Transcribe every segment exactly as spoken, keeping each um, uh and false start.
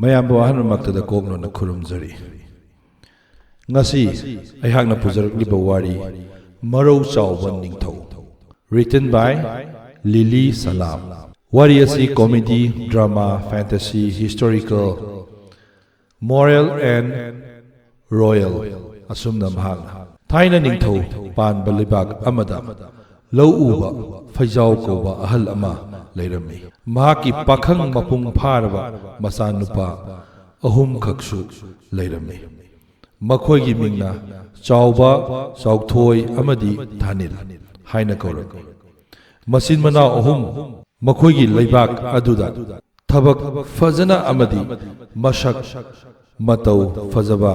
ꯃꯌꯥꯝꯕꯨ ꯑꯍꯥꯟꯕꯃꯛꯇꯗ ꯀꯣꯛꯅꯣꯟꯅ ꯈꯨꯔꯨꯝꯖꯔꯤ꯫ ꯉꯁꯤ ꯑꯩꯍꯥꯛꯅ ꯄꯨꯖꯔꯛꯂꯤꯕ ꯋꯥꯔꯤ ꯃꯔꯧ ꯆꯥꯎꯕ ꯅꯤꯡꯊꯧ, written by ꯂꯤꯂꯤ ꯁꯂꯥꯝ꯫ ꯋꯥꯔꯤ ꯑꯁꯤ comedy, drama, fantasy, historical, moral and royal ꯑꯁꯨꯝꯅ ꯃꯍꯥꯛꯅ꯫ ꯊꯥꯏꯅ ꯅꯤꯡꯊꯧ ꯄꯥꯟꯕ ꯂꯩꯕꯥꯛ ꯑꯃꯗ ꯂꯧ ꯎꯕ ꯐꯩꯖꯥꯎ ꯀꯧꯕ ꯑꯍꯜ ꯑꯃ ꯂꯩꯔꯝꯃꯤ꯫ ꯃꯍꯥꯛꯀꯤ ꯄꯥꯈꯪ ꯃꯄꯨꯡ ꯐꯥꯔꯕ ꯃꯆꯥꯅꯨꯄꯥ ꯑꯍꯨꯝꯈꯛꯁꯨ ꯂꯩꯔꯝꯃꯤ꯫ ꯃꯈꯣꯏꯒꯤ ꯃꯤꯡꯅ ꯆꯥꯎꯕ, ꯆꯥꯎꯊꯣꯏ ꯑꯃꯗꯤ ꯊꯥꯅꯤꯜ ꯍꯥꯏꯅ ꯀꯧꯔꯝꯃꯤ꯫ ꯃꯆꯤꯟ ꯃꯅꯥꯎ ꯑꯍꯨꯝ ꯃꯈꯣꯏꯒꯤ ꯂꯩꯕꯥꯛ ꯑꯗꯨꯗ ꯊꯕꯛ ꯐꯖꯅ ꯑꯃꯗꯤ ꯃꯁꯛ ꯃꯇꯧ ꯐꯖꯕ,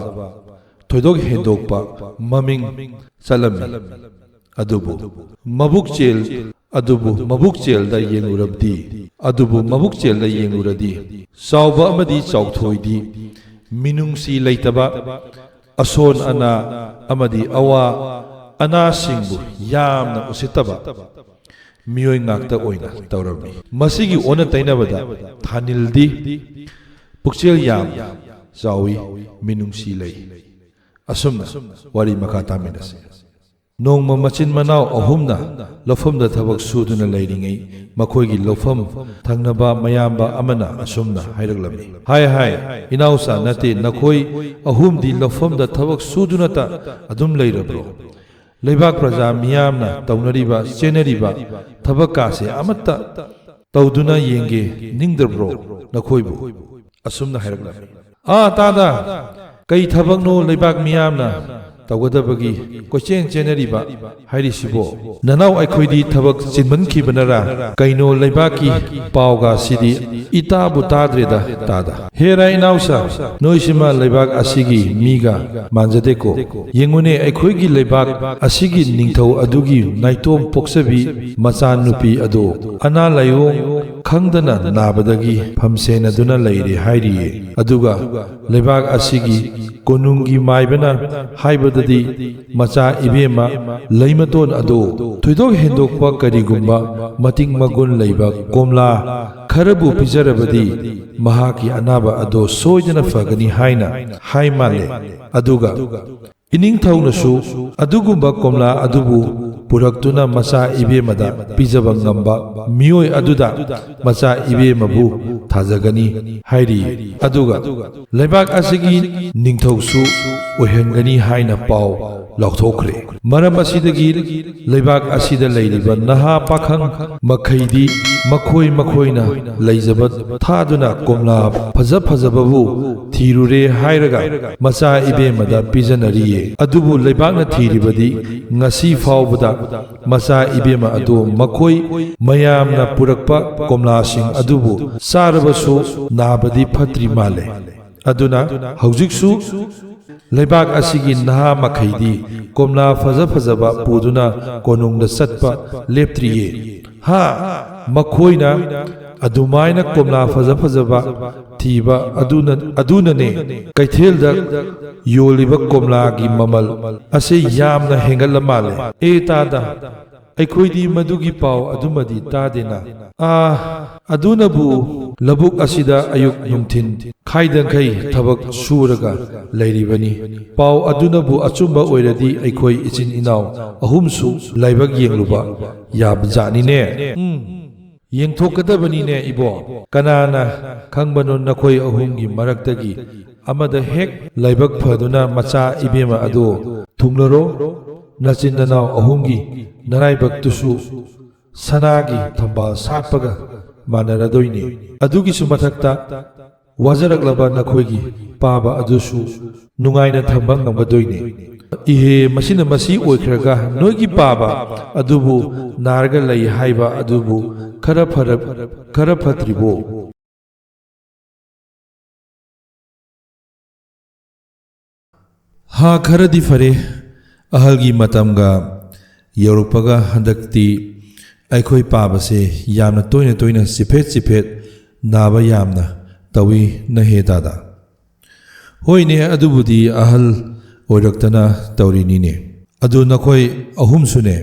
ꯊꯣꯏꯗꯣꯛ ꯍꯦꯟꯗꯣꯛꯄ ꯃꯃꯤꯡ ꯆꯠꯂꯝꯃꯤ꯫ ꯑꯗꯨꯕꯨ ꯃꯕꯨꯛ ꯆꯦꯜ ꯑꯗꯨꯕꯨ ꯃꯕꯨꯛ ꯆꯦꯜꯗ ꯌꯦꯡꯂꯨꯔꯕꯗꯤ ꯑꯗꯨꯕꯨ ꯃꯕꯨꯛ ꯆꯦꯜꯗ ꯌꯦꯡꯂꯨꯔꯗꯤ ꯆꯥꯎꯕ ꯑꯃꯗꯤ ꯆꯥꯎꯊꯣꯏꯗꯤ ꯃꯤꯅꯨꯡꯁꯤ ꯂꯩꯇꯕ, ꯑꯁꯣꯟ ꯑꯅꯥ ꯑꯃꯗꯤ ꯑꯋꯥ ꯑꯅꯥꯁꯤꯡꯕꯨ ꯌꯥꯝꯅ ꯎꯁꯤꯠꯇꯕ ꯃꯤꯑꯣꯏ ꯉꯥꯛꯇ ꯑꯣꯏꯅ ꯇꯧꯔꯝꯃꯤ꯫ ꯃꯁꯤꯒꯤ ꯑꯣꯟꯅ ꯇꯩꯅꯕꯗ ꯊꯥꯅꯤꯜꯗꯤ ꯄꯨꯛꯆꯦꯜ ꯌꯥꯝ ꯆꯥꯎꯏ, ꯃꯤꯅꯨꯡꯁꯤ ꯂꯩ꯫ ꯑꯁꯨꯝꯅ ꯋꯥꯔꯤ ꯃꯈꯥ ꯇꯥꯃꯤꯟꯅꯁꯤ꯫ ꯅꯣꯡꯃ ꯃꯆꯤꯟ ꯃꯅꯥꯎ ꯑꯍꯨꯝꯅ ꯂꯧꯐꯝꯗ ꯊꯕꯛ ꯁꯨꯗꯨꯅ ꯂꯩꯔꯤꯉꯩ ꯃꯈꯣꯏꯒꯤ ꯂꯧꯐꯝ ꯊꯪꯅꯕ ꯃꯌꯥꯝꯕ ꯑꯃꯅ ꯑꯁꯨꯝꯅ ꯍꯥꯏꯔꯛꯂꯝꯃꯤ꯫ "ꯍꯥꯏ ꯍꯥꯏ, ꯏꯅꯥꯎꯆꯥ ꯅꯠꯇꯦ, ꯅꯈꯣꯏ ꯑꯍꯨꯝꯗꯤ ꯂꯧꯐꯝꯗ ꯊꯕꯛ ꯁꯨꯗꯨꯅꯇ ꯑꯗꯨꯝ ꯂꯩꯔꯕ꯭ꯔꯣ? ꯂꯩꯕꯥꯛ ꯄ꯭ꯔꯖꯥ ꯃꯤꯌꯥꯝꯅ ꯇꯧꯅꯔꯤꯕ, ꯆꯦꯟꯅꯔꯤꯕ ꯊꯕꯛ ꯀꯥꯁꯦ ꯑꯃꯠꯇ ꯇꯧꯗꯨꯅ ꯌꯦꯡꯒꯦ ꯅꯤꯡꯗ꯭ꯔꯕ꯭ꯔꯣ ꯅꯈꯣꯏꯕꯨ?" ꯑꯁꯨꯝꯅ ꯍꯥꯏꯔꯛꯂꯝꯃꯤ꯫ "ꯑꯥ, ꯇꯥꯗ, ꯀꯩ ꯊꯕꯛꯅꯣ ꯂꯩꯕꯥꯛ ꯃꯤꯌꯥꯝꯅ ꯇꯧꯒꯗꯕꯒꯤ ꯀꯣꯏꯆꯦꯟ ꯆꯦꯟꯅꯔꯤꯕ ꯍꯥꯏꯔꯤꯁꯤꯕꯣ? ꯅꯅꯥꯎ ꯑꯩꯈꯣꯏꯗꯤ ꯊꯕꯛ ꯆꯤꯟꯃꯟꯈꯤꯕꯅꯔꯥ ꯀꯩꯅꯣ ꯂꯩꯕꯥꯛꯀꯤ ꯄꯥꯎꯒꯁꯤꯗꯤ ꯏꯇꯥꯕꯨ ꯇꯥꯗ꯭ꯔꯦꯗ, ꯇꯥꯗ꯫ ꯍꯦꯔꯥ ꯏꯅꯥꯎꯁꯥ, ꯅꯣꯏꯁꯤꯃ ꯂꯩꯕꯥꯛ ꯑꯁꯤꯒꯤ ꯃꯤꯒ ꯃꯥꯟꯖꯗꯦꯀꯣ꯫ ꯌꯦꯡꯉꯨꯅꯦ, ꯑꯩꯈꯣꯏꯒꯤ ꯂꯩꯕꯥꯛ ꯑꯁꯤꯒꯤ ꯅꯤꯡꯊꯧ ꯑꯗꯨꯒꯤ ꯅꯥꯏꯇꯣꯝ ꯄꯣꯛꯆꯕꯤ ꯃꯆꯥꯅꯨꯄꯤ ꯑꯗꯣ ꯑꯅꯥ ꯂꯥꯏꯌꯣꯡ ꯈꯪꯗꯅ ꯅꯥꯕꯗꯒꯤ ꯐꯝꯁꯦꯟꯅꯗꯨꯅ ꯂꯩꯔꯦ ꯍꯥꯏꯔꯤꯌꯦ꯫ ꯑꯗꯨꯒ ꯂꯩꯕꯥꯛ ꯑꯁꯤꯒꯤ ꯀꯣꯅꯨꯡꯒꯤ ꯃꯥꯏꯕꯅ ꯍꯥꯏꯕ ꯍꯥꯏꯕꯗꯤ ꯃꯆꯥ ꯏꯕꯦꯝꯃ ꯂꯩꯃꯇꯣꯟ ꯑꯗꯣ ꯊꯣꯏꯗꯣꯛ ꯍꯦꯟꯗꯣꯛꯄ ꯀꯔꯤꯒꯨꯝꯕ ꯃꯇꯤꯛ ꯃꯒꯨꯟ ꯂꯩꯕ ꯀꯣꯝꯂꯥ ꯈꯔꯕꯨ ꯄꯤꯖꯔꯕꯗꯤ ꯃꯍꯥꯛꯀꯤ ꯑꯅꯥꯕ ꯑꯗꯣ ꯁꯣꯏꯗꯅ ꯐꯒꯅꯤ ꯍꯥꯏꯅ ꯍꯥꯏ ꯃꯥꯜꯂꯦ꯫ ꯑꯗꯨꯒ ꯏꯅꯤꯡꯊꯧꯅꯁꯨ ꯑꯗꯨꯒꯨꯝꯕ ꯀꯣꯝꯂꯥ ꯑꯗꯨꯕꯨ ꯄꯨꯔꯛꯇꯨꯅ ꯃꯆꯥ ꯏꯕꯦꯝꯃꯗ ꯄꯤꯖꯕ ꯉꯝꯕ ꯃꯤꯑꯣꯏ ꯑꯗꯨꯗ ꯃꯆꯥ ꯏꯕꯦꯝꯃꯕꯨ ꯊꯥꯖꯒꯅꯤ ꯍꯥꯏꯔꯤ꯫ ꯑꯗꯨꯒ ꯂꯩꯕꯥꯛ ꯑꯁꯤꯒꯤ ꯅꯤꯡꯊꯧꯁꯨ ꯑꯣꯏꯍꯟꯒꯅꯤ ꯍꯥꯏꯅ ꯄꯥꯎ ꯂꯥꯎꯊꯣꯛꯈ꯭ꯔꯦ꯫ ꯃꯔꯝ ꯑꯁꯤꯗꯒꯤ ꯂꯩꯕꯥꯛ ꯑꯁꯤꯗ ꯂꯩꯔꯤꯕ ꯅꯍꯥ ꯄꯥꯈꯪ ꯃꯈꯩꯗꯤ ꯃꯈꯣꯏ ꯃꯈꯣꯏꯅ ꯂꯩꯖꯕ ꯊꯥꯗꯨꯅ ꯀꯣꯝꯂꯥ ꯐꯖ ꯐꯖꯕꯕꯨ ꯊꯤꯔꯨꯔꯦ ꯍꯥꯏꯔꯒ ꯃꯆꯥ ꯏꯕꯦꯝꯃꯗ ꯄꯤꯖꯅꯔꯤꯌꯦ꯫ ꯑꯗꯨꯕꯨ ꯂꯩꯕꯥꯛꯅ ꯊꯤꯔꯤꯕꯗꯤ ꯉꯁꯤ ꯐꯥꯎꯕꯗ ꯃꯆꯥ ꯏꯕꯦꯝꯃ ꯑꯗꯨ ꯃꯈꯣꯏ ꯃꯌꯥꯝꯅ ꯄꯨꯔꯛꯄ ꯀꯣꯝꯂꯥꯁꯤꯡ ꯑꯗꯨꯕꯨ ꯆꯥꯔꯕꯁꯨ ꯅꯥꯕꯗꯤ ꯐꯠꯇ꯭ꯔꯤ ꯃꯥꯜꯂꯦ꯫ ꯑꯗꯨꯅ ꯍꯧꯖꯤꯛꯁꯨ ꯂꯩꯕꯥꯛ ꯑꯁꯤꯒꯤ ꯅꯍꯥ ꯃꯈꯩꯗꯤ ꯀꯣꯝꯂꯥ ꯐꯖ ꯐꯖꯕ ꯄꯨꯗꯨꯅ ꯀꯣꯅꯨꯡꯗ ꯆꯠꯄ ꯂꯦꯞꯇ꯭ꯔꯤꯌꯦ꯫ ꯍꯥ, ꯃꯈꯣꯏꯅ ꯑꯗꯨꯃꯥꯏꯅ ꯀꯣꯝꯂꯥ ꯐꯖ ꯐꯖꯕ ꯊꯤꯕ ꯑꯗꯨꯅ, ꯑꯗꯨꯅꯅꯦ ꯀꯩꯊꯦꯜꯗ ꯌꯣꯜꯂꯤꯕ ꯀꯣꯝꯂꯥꯒꯤ ꯃꯃꯜ ꯑꯁꯤ ꯌꯥꯝꯅ ꯍꯦꯟꯒꯠꯂ ꯃꯥꯜꯂꯦ꯫ ꯑꯦ ꯇꯥꯗ, ꯑꯩꯈꯣꯏꯗꯤ ꯃꯗꯨꯒꯤ ꯄꯥꯎ ꯑꯗꯨꯃꯗꯤ ꯇꯥꯗꯦꯅ꯫ ꯑꯥ, ꯑꯗꯨꯅꯕꯨ ꯂꯧꯕꯨꯛ ꯑꯁꯤꯗ ꯑꯌꯨꯛ ꯅꯨꯡꯊꯤꯟ ꯈꯥꯏꯗꯪꯈꯩ ꯊꯕꯛ ꯁꯨꯔꯒ ꯂꯩꯔꯤꯕꯅꯤ꯫ ꯄꯥꯎ ꯑꯗꯨꯅꯕꯨ ꯑꯆꯨꯝꯕ ꯑꯣꯏꯔꯗꯤ ꯑꯩꯈꯣꯏ ꯏꯆꯤꯟ ꯏꯅꯥꯎ ꯑꯍꯨꯝꯁꯨ ꯂꯥꯏꯕꯛ ꯌꯦꯡꯂꯨꯕ ꯌꯥꯕꯖꯥꯠꯅꯤꯅꯦ꯫ ꯎꯝ, ꯌꯦꯡꯊꯣꯛꯀꯗꯕꯅꯤꯅꯦ ꯏꯕꯣ꯫ ꯀꯅꯥꯅ ꯈꯪꯕꯅꯣ ꯅꯈꯣꯏ ꯑꯍꯨꯝꯒꯤ ꯃꯔꯛꯇꯒꯤ ꯑꯃꯗ ꯍꯦꯛ ꯂꯥꯏꯕꯛ ꯐꯗꯨꯅ ꯃꯆꯥ ꯏꯕꯦꯝꯃ ꯑꯗꯨ ꯊꯨꯡꯂꯔꯣ? ꯅꯆꯤꯟ ꯅꯅꯥꯎ ꯑꯍꯨꯝꯒꯤ ꯅꯔꯥꯏꯕꯛꯇꯨꯁꯨ ꯁꯅꯥꯒꯤ ꯊꯝꯕꯥꯜ ꯁꯥꯠꯄꯒ ꯃꯥꯟꯅꯔꯗꯣꯏꯅꯤ꯫ ꯑꯗꯨꯒꯤꯁꯨ ꯃꯊꯛꯇ ꯋꯥꯖꯔꯛꯂꯕ ꯅꯈꯣꯏꯒꯤ ꯄꯥꯕ ꯑꯗꯨꯁꯨ ꯅꯨꯡꯉꯥꯏꯅ ꯊꯝꯕ ꯉꯝꯒꯗꯣꯏꯅꯤ꯫ ꯏꯍꯦ, ꯃꯁꯤꯅ ꯃꯁꯤ ꯑꯣꯏꯈ꯭ꯔꯒ ꯅꯣꯏꯒꯤ ꯄꯥꯕ ꯑꯗꯨꯕꯨ ꯅꯥꯔꯒ ꯂꯩ ꯍꯥꯏꯕ ꯑꯗꯨꯕꯨ ꯈꯔ ꯐꯔ-, ꯈꯔ ꯐꯠꯇ꯭ꯔꯤꯕꯣ? ꯍꯥ, ꯈꯔꯗꯤ ꯐꯔꯦ꯫ ꯑꯍꯜꯒꯤ ꯃꯇꯝꯒ ꯌꯧꯔꯛꯄꯒ ꯍꯟꯗꯛꯇꯤ ꯑꯩꯈꯣꯏ ꯄꯥꯕꯁꯦ ꯌꯥꯝꯅ ꯇꯣꯏꯅ ꯇꯣꯏꯅ ꯆꯤꯐꯦꯠ ꯆꯤꯐꯦꯠ ꯅꯥꯕ ꯌꯥꯝꯅ ꯇꯧꯏ ꯅꯍꯦ ꯗꯥꯗꯥ꯫ ꯍꯣꯏꯅꯦ, ꯑꯗꯨꯕꯨꯗꯤ ꯑꯍꯜ ꯑꯣꯏꯔꯛꯇꯅ ꯇꯧꯔꯤꯅꯤꯅꯦ꯫ ꯑꯗꯨ ꯅꯈꯣꯏ ꯑꯍꯨꯝꯁꯨꯅꯦ,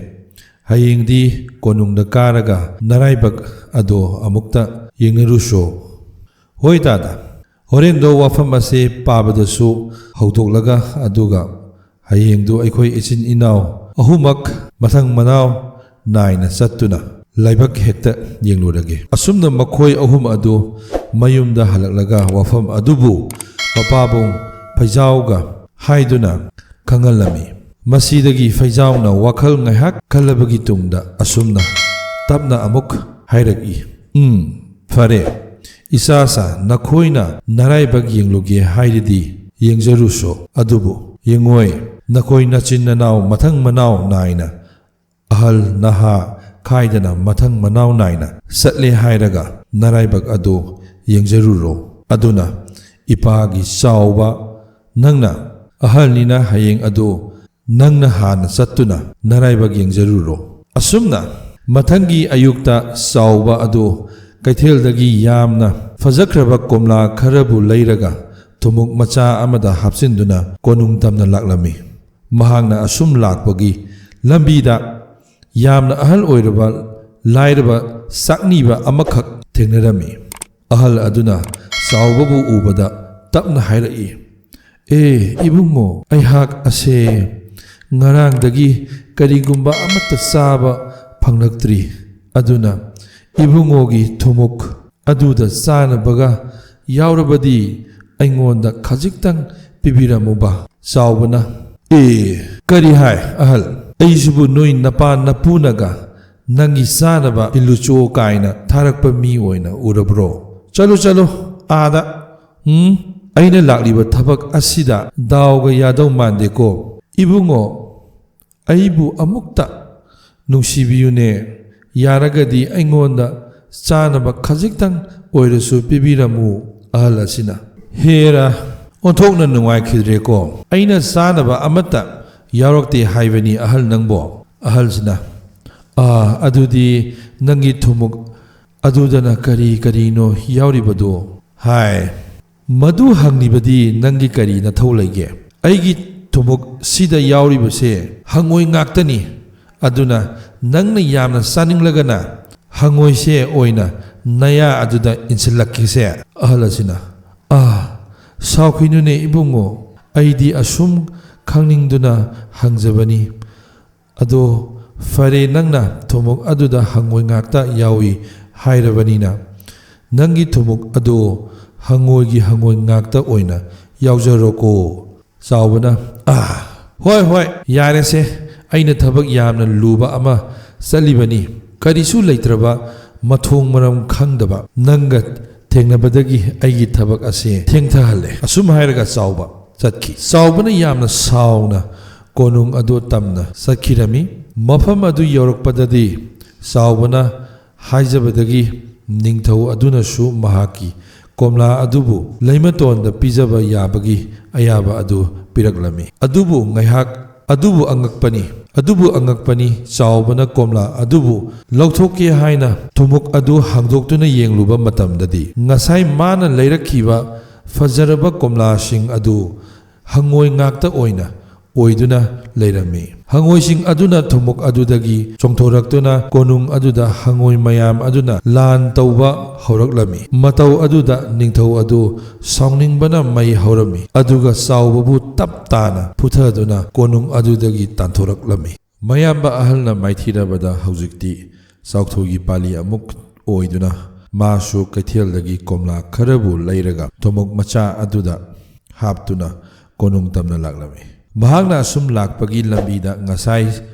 ꯍꯌꯦꯡꯗꯤ ꯀꯣꯅꯨꯡꯗ ꯀꯥꯔꯒ ꯅꯔꯥꯏꯕꯛ ꯑꯗꯣ ꯑꯃꯨꯛꯇ ꯌꯦꯡꯅꯔꯨꯁꯣ꯫ ꯍꯣꯏ ꯗꯥꯗꯥ, ꯍꯣꯔꯦꯟꯗꯣ ꯋꯥꯐꯝ ꯑꯁꯦ ꯄꯥꯕꯗꯁꯨ ꯍꯧꯗꯣꯛꯂꯒ, ꯑꯗꯨꯒ ꯍꯌꯦꯡꯗꯨ ꯑꯩꯈꯣꯏ ꯏꯆꯤꯟ ꯏꯅꯥꯎ ꯑꯍꯨꯝꯃꯛ ꯃꯊꯪ ꯃꯅꯥꯎ ꯅꯥꯏꯅ ꯆꯠꯇꯨꯅ ꯂꯥꯏꯕꯛ ꯍꯦꯛꯇ ꯌꯦꯡꯂꯨꯔꯒꯦ꯫ ꯑꯁꯨꯝꯅ ꯃꯈꯣꯏ ꯑꯍꯨꯝ ꯑꯗꯨ ꯃꯌꯨꯝꯗ ꯍꯜꯂꯛꯂꯒ ꯋꯥꯐꯝ ꯑꯗꯨꯕꯨ ꯃꯄꯥꯕꯨꯡ ꯐꯩꯖꯥꯎꯒ ꯍꯥꯏꯗꯨꯅ ꯈꯪꯍꯜꯂꯝꯃꯤ꯫ ꯃꯁꯤꯗꯒꯤ ꯐꯩꯖꯥꯎꯅ ꯋꯥꯈꯜ ꯉꯥꯏꯍꯥꯛ ꯈꯜꯂꯕꯒꯤ ꯇꯨꯡꯗ ꯑꯁꯨꯝꯅ ꯇꯞꯅ ꯑꯃꯨꯛ ꯍꯥꯏꯔꯛꯏ, "ꯎꯝ, ꯐꯔꯦ, ꯏꯆꯥꯁꯥ, ꯅꯈꯣꯏꯅ ꯅꯔꯥꯏꯕꯛ ꯌꯦꯡꯂꯨꯒꯦ ꯍꯥꯏꯔꯗꯤ ꯌꯦꯡꯖꯔꯨꯁꯣ꯫ ꯑꯗꯨꯕꯨ ꯌꯦꯡꯉꯣꯏ, ꯅꯈꯣꯏ ꯅꯆꯤꯟ ꯅꯅꯥꯎ ꯃꯊꯪ ꯃꯅꯥꯎ ꯅꯥꯏꯅ ꯑꯍꯜ ꯅꯍꯥ ꯈꯥꯏꯗꯅ ꯃꯊꯪ ꯃꯅꯥꯎ ꯅꯥꯏꯅ ꯆꯠꯂꯦ ꯍꯥꯏꯔꯒ ꯅꯔꯥꯏꯕꯛ ꯑꯗꯨ ꯌꯦꯡꯖꯔꯨꯔꯣ꯫ ꯑꯗꯨꯅ ꯏꯄꯥꯒꯤ ꯆꯥꯎꯕ, ꯅꯪꯅ ꯑꯍꯜꯅꯤꯅ ꯍꯌꯦꯡ ꯑꯗꯨ ꯅꯪꯅ ꯍꯥꯟꯅ ꯆꯠꯇꯨꯅ ꯅꯔꯥꯏꯕꯛ ꯌꯦꯡꯖꯔꯨꯔꯣ꯫" ꯑꯁꯨꯝꯅ ꯃꯊꯪꯒꯤ ꯑꯌꯨꯛꯇ ꯆꯥꯎꯕ ꯑꯗꯨ ꯀꯩꯊꯦꯜꯗꯒꯤ ꯌꯥꯝꯅ ꯐꯖꯈ꯭ꯔꯕ ꯀꯣꯝꯂꯥ ꯈꯔꯕꯨ ꯂꯩꯔꯒ ꯊꯨꯝꯃꯣꯛ ꯃꯆꯥ ꯑꯃꯗ ꯍꯥꯞꯆꯤꯟꯗꯨꯅ ꯀꯣꯅꯨꯡ ꯇꯝꯅ ꯂꯥꯛꯂꯝꯃꯤ꯫ ꯃꯍꯥꯛꯅ ꯑꯁꯨꯝ ꯂꯥꯛꯄꯒꯤ ꯂꯝꯕꯤꯗ ꯌꯥꯝꯅ ꯑꯍꯜ ꯑꯣꯏꯔꯕ ꯂꯥꯏꯔꯕ ꯆꯥꯛꯅꯤꯕ ꯑꯃꯈꯛ ꯊꯦꯡꯅꯔꯝꯃꯤ꯫ ꯑꯍꯜ ꯑꯗꯨꯅ ꯆꯥꯎꯕꯕꯨ ꯎꯕꯗ ꯇꯞꯅ ꯍꯥꯏꯔꯛꯏ, "ꯑꯦ ꯏꯕꯨꯡꯉꯣ, ꯑꯩꯍꯥꯛ ꯑꯁꯦ ꯉꯔꯥꯡꯗꯒꯤ ꯀꯔꯤꯒꯨꯝꯕ ꯑꯃꯠꯇ ꯆꯥꯕ ꯐꯪꯂꯛꯇ꯭ꯔꯤ꯫ ꯑꯗꯨꯅ ꯏꯕꯨꯡꯉꯣꯒꯤ ꯊꯨꯝꯃꯣꯛ ꯑꯗꯨꯗ ꯆꯥꯅꯕꯒ ꯌꯥꯎꯔꯕꯗꯤ ꯑꯩꯉꯣꯟꯗ ꯈꯖꯤꯛꯇꯪ ꯄꯤꯕꯤꯔꯝꯃꯨꯕ꯫" ꯆꯥꯎꯕꯅ, "ꯑꯦ, ꯀꯔꯤ ꯍꯥꯏ ꯑꯍꯜ? ꯑꯩꯁꯤꯕꯨ ꯅꯣꯏ ꯅꯄꯥ ꯅꯄꯨꯅꯒ ꯅꯪꯒꯤ ꯆꯥꯅꯕ ꯊꯤꯜꯂꯨꯆꯣ ꯀꯥꯏꯅ ꯊꯥꯔꯛꯄ ꯃꯤ ꯑꯣꯏꯅ ꯎꯔꯕ꯭ꯔꯣ? ꯆꯠꯂꯨ, ꯆꯠꯂꯨ, ꯑꯥꯗ꯫ ꯎꯝ, ꯑꯩꯅ ꯂꯥꯛꯂꯤꯕ ꯊꯕꯛ ꯑꯁꯤꯗ ꯗꯥꯎꯒ ꯌꯥꯗꯧ ꯃꯥꯟꯗꯦꯀꯣ꯫ ꯏꯕꯨꯡꯉꯣ, ꯑꯩꯕꯨ ꯑꯃꯨꯛꯇ ꯅꯨꯡꯁꯤꯕꯤꯌꯨꯅꯦ꯫ ꯌꯥꯔꯒꯗꯤ ꯑꯩꯉꯣꯟꯗ ꯆꯥꯅꯕ ꯈꯖꯤꯛꯇꯪ ꯑꯣꯏꯔꯁꯨ ꯄꯤꯕꯤꯔꯝꯃꯨ꯫" ꯑꯍꯜ ꯑꯁꯤꯅ, "ꯍꯦꯔꯥ, ꯑꯣꯟꯊꯣꯛꯅ ꯅꯨꯡꯉꯥꯏꯈꯤꯗ꯭ꯔꯦꯀꯣ꯫ ꯑꯩꯅ ꯆꯥꯅꯕ ꯑꯃꯠꯇ ꯌꯥꯎꯔꯛꯇꯦ ꯍꯥꯏꯕꯅꯤ ꯑꯍꯜ ꯅꯪꯕꯣ?" ꯑꯍꯜꯁꯤꯅ, "ꯑꯥ, ꯑꯗꯨꯗꯤ ꯅꯪꯒꯤ ꯊꯨꯝꯃꯣꯛ ꯑꯗꯨꯗꯅ ꯀꯔꯤ ꯀꯔꯤꯅꯣ ꯌꯥꯎꯔꯤꯕꯗꯣ?" ꯍꯥꯏ꯫ "ꯃꯗꯨ ꯍꯪꯂꯤꯕꯗꯤ ꯅꯪꯒꯤ ꯀꯔꯤ ꯅꯊꯧ ꯂꯩꯒꯦ? ꯑꯩꯒꯤ ꯊꯨꯝꯃꯣꯛꯁꯤꯗ ꯌꯥꯎꯔꯤꯕꯁꯦ ꯍꯪꯉꯣꯏ ꯉꯥꯛꯇꯅꯤ꯫ ꯑꯗꯨꯅ ꯅꯪꯅ ꯌꯥꯝꯅ ꯆꯥꯅꯤꯡꯂꯒꯅ ꯍꯪꯉꯣꯏꯁꯦ ꯑꯣꯏꯅ ꯅꯌꯥ ꯑꯗꯨꯗ ꯏꯟꯁꯤꯜꯂꯛꯈꯤꯁꯦ꯫ ꯑꯍꯜ ꯑꯁꯤꯅ, "ꯑꯥ, ꯁꯥꯎꯈꯤꯅꯨꯅꯦ ꯏꯕꯨꯡꯉꯣ, ꯑꯩꯗꯤ ꯑꯁꯨꯝ ꯈꯪꯅꯤꯡꯗꯨꯅ ꯍꯪꯖꯕꯅꯤ꯫ ꯑꯗꯣ ꯐꯔꯦ, ꯅꯪꯅ ꯊꯨꯝꯃꯣꯛ ꯑꯗꯨꯗ ꯍꯪꯉꯣꯏ ꯉꯥꯛꯇ ꯌꯥꯎꯏ ꯍꯥꯏꯔꯕꯅꯤꯅ, ꯅꯪꯒꯤ ꯊꯨꯝꯃꯣꯛ ꯑꯗꯣ ꯍꯪꯉꯣꯏꯒꯤ ꯍꯪꯉꯣꯏ ꯉꯥꯛꯇ ꯑꯣꯏꯅ ꯌꯥꯎꯖꯔꯣꯀꯣ꯫" ꯆꯥꯎꯕꯅ, "ꯑꯥ, ꯍꯣꯏ, ꯍꯣꯏ, ꯌꯥꯔꯦꯁꯦ, ꯑꯩꯅ ꯊꯕꯛ ꯌꯥꯝꯅ ꯂꯨꯕ ꯑꯃ ꯆꯠꯂꯤꯕꯅꯤ꯫ ꯀꯔꯤꯁꯨ ꯂꯩꯇ꯭ꯔꯕ, ꯃꯊꯣꯡ ꯃꯔꯝ ꯈꯪꯗꯕ ꯅꯪꯒ ꯊꯦꯡꯅꯕꯗꯒꯤ ꯑꯩꯒꯤ ꯊꯕꯛ ꯑꯁꯦ ꯊꯦꯡꯊꯍꯜꯂꯦ꯫" ꯑꯁꯨꯝ ꯍꯥꯏꯔꯒ ꯆꯥꯎꯕ ꯆꯠꯈꯤ꯫ ꯆꯥꯎꯕꯅ ꯌꯥꯝꯅ ꯁꯥꯎꯅ ꯀꯣꯅꯨꯡ ꯑꯗꯨ ꯇꯝꯅ ꯆꯠꯈꯤꯔꯝꯃꯤ꯫ ꯃꯐꯝ ꯑꯗꯨ ꯌꯧꯔꯛꯄꯗꯗꯤ ꯆꯥꯎꯕꯅ ꯍꯥꯏꯖꯕꯗꯒꯤ ꯅꯤꯡꯊꯧ ꯑꯗꯨꯅꯁꯨ ꯃꯍꯥꯛꯀꯤ ꯀꯣꯝꯂꯥ ꯑꯗꯨꯕꯨ ꯂꯩꯃꯇꯣꯟꯗ ꯄꯤꯖꯕ ꯌꯥꯕꯒꯤ ꯑꯌꯥꯕ ꯑꯗꯨ ꯄꯤꯔꯛꯂꯝꯃꯤ꯫ ꯑꯗꯨꯕꯨ ꯉꯥꯏꯍꯥꯛ, ꯑꯗꯨꯕꯨ ꯑꯉꯛꯄꯅꯤ, ꯑꯗꯨꯕꯨ ꯑꯉꯛꯄꯅꯤ, ꯆꯥꯎꯕꯅ ꯀꯣꯝꯂꯥ ꯑꯗꯨꯕꯨ ꯂꯧꯊꯣꯛꯀꯦ ꯍꯥꯏꯅ ꯊꯨꯝꯃꯣꯛ ꯑꯗꯨ ꯍꯥꯡꯗꯣꯛꯇꯨꯅ ꯌꯦꯡꯂꯨꯕ ꯃꯇꯝꯗꯗꯤ, ꯉꯁꯥꯏ ꯃꯥꯅ ꯂꯩꯔꯛꯈꯤꯕ ꯐꯖꯔꯕ ꯀꯣꯝꯂꯥꯁꯤꯡ ꯑꯗꯨ ꯍꯪꯉꯣꯏ ꯉꯥꯛꯇ ꯑꯣꯏꯅ ꯑꯣꯏꯗꯨꯅ ꯂꯩꯔꯝꯃꯤ꯫ ꯍꯪꯉꯣꯏꯁꯤꯡ ꯑꯗꯨꯅ ꯊꯨꯝꯃꯣꯛ ꯑꯗꯨꯗꯒꯤ ꯆꯣꯡꯊꯣꯔꯛꯇꯨꯅ ꯀꯣꯅꯨꯡ ꯑꯗꯨꯗ ꯍꯪꯉꯣꯏ ꯃꯌꯥꯝ ꯑꯗꯨꯅ ꯂꯥꯟ ꯇꯧꯕ ꯍꯧꯔꯛꯂꯝꯃꯤ꯫ ꯃꯇꯧ ꯑꯗꯨꯗ ꯅꯤꯡꯊꯧ ꯑꯗꯨ ꯁꯥꯎꯅꯤꯡꯕꯅ ꯃꯩ ꯍꯧꯔꯝꯃꯤ, ꯑꯗꯨꯒ ꯆꯥꯎꯕꯕꯨ ꯇꯞ ꯇꯥꯅ ꯐꯨꯊꯗꯨꯅ ꯀꯣꯅꯨꯡ ꯑꯗꯨꯗꯒꯤ ꯇꯥꯟꯊꯣꯔꯛꯂꯝꯃꯤ꯫ ꯃꯌꯥꯝꯕ ꯑꯍꯜꯅ ꯃꯥꯏꯊꯤꯔꯕꯗ ꯍꯧꯖꯤꯛꯇꯤ ꯆꯥꯎꯊꯣꯏꯒꯤ ꯄꯥꯂꯤ ꯑꯃꯨꯛ ꯑꯣꯏꯗꯨꯅ ꯃꯥꯁꯨ ꯀꯩꯊꯦꯜꯗꯒꯤ ꯀꯣꯝꯂꯥ ꯈꯔꯕꯨ ꯂꯩꯔꯒ ꯊꯨꯝꯃꯣꯛ ꯃꯆꯥ ꯑꯗꯨꯗ ꯍꯥꯞꯇꯨꯅ ꯀꯣꯅꯨꯡ ꯇꯝꯅ ꯂꯥꯛꯂꯝꯃꯤ꯫ ꯃꯍꯥꯛꯅ ꯑꯁꯨꯝ ꯂꯥꯛꯄꯒꯤ ꯂꯝꯕꯤꯗ ꯉꯁꯥꯏ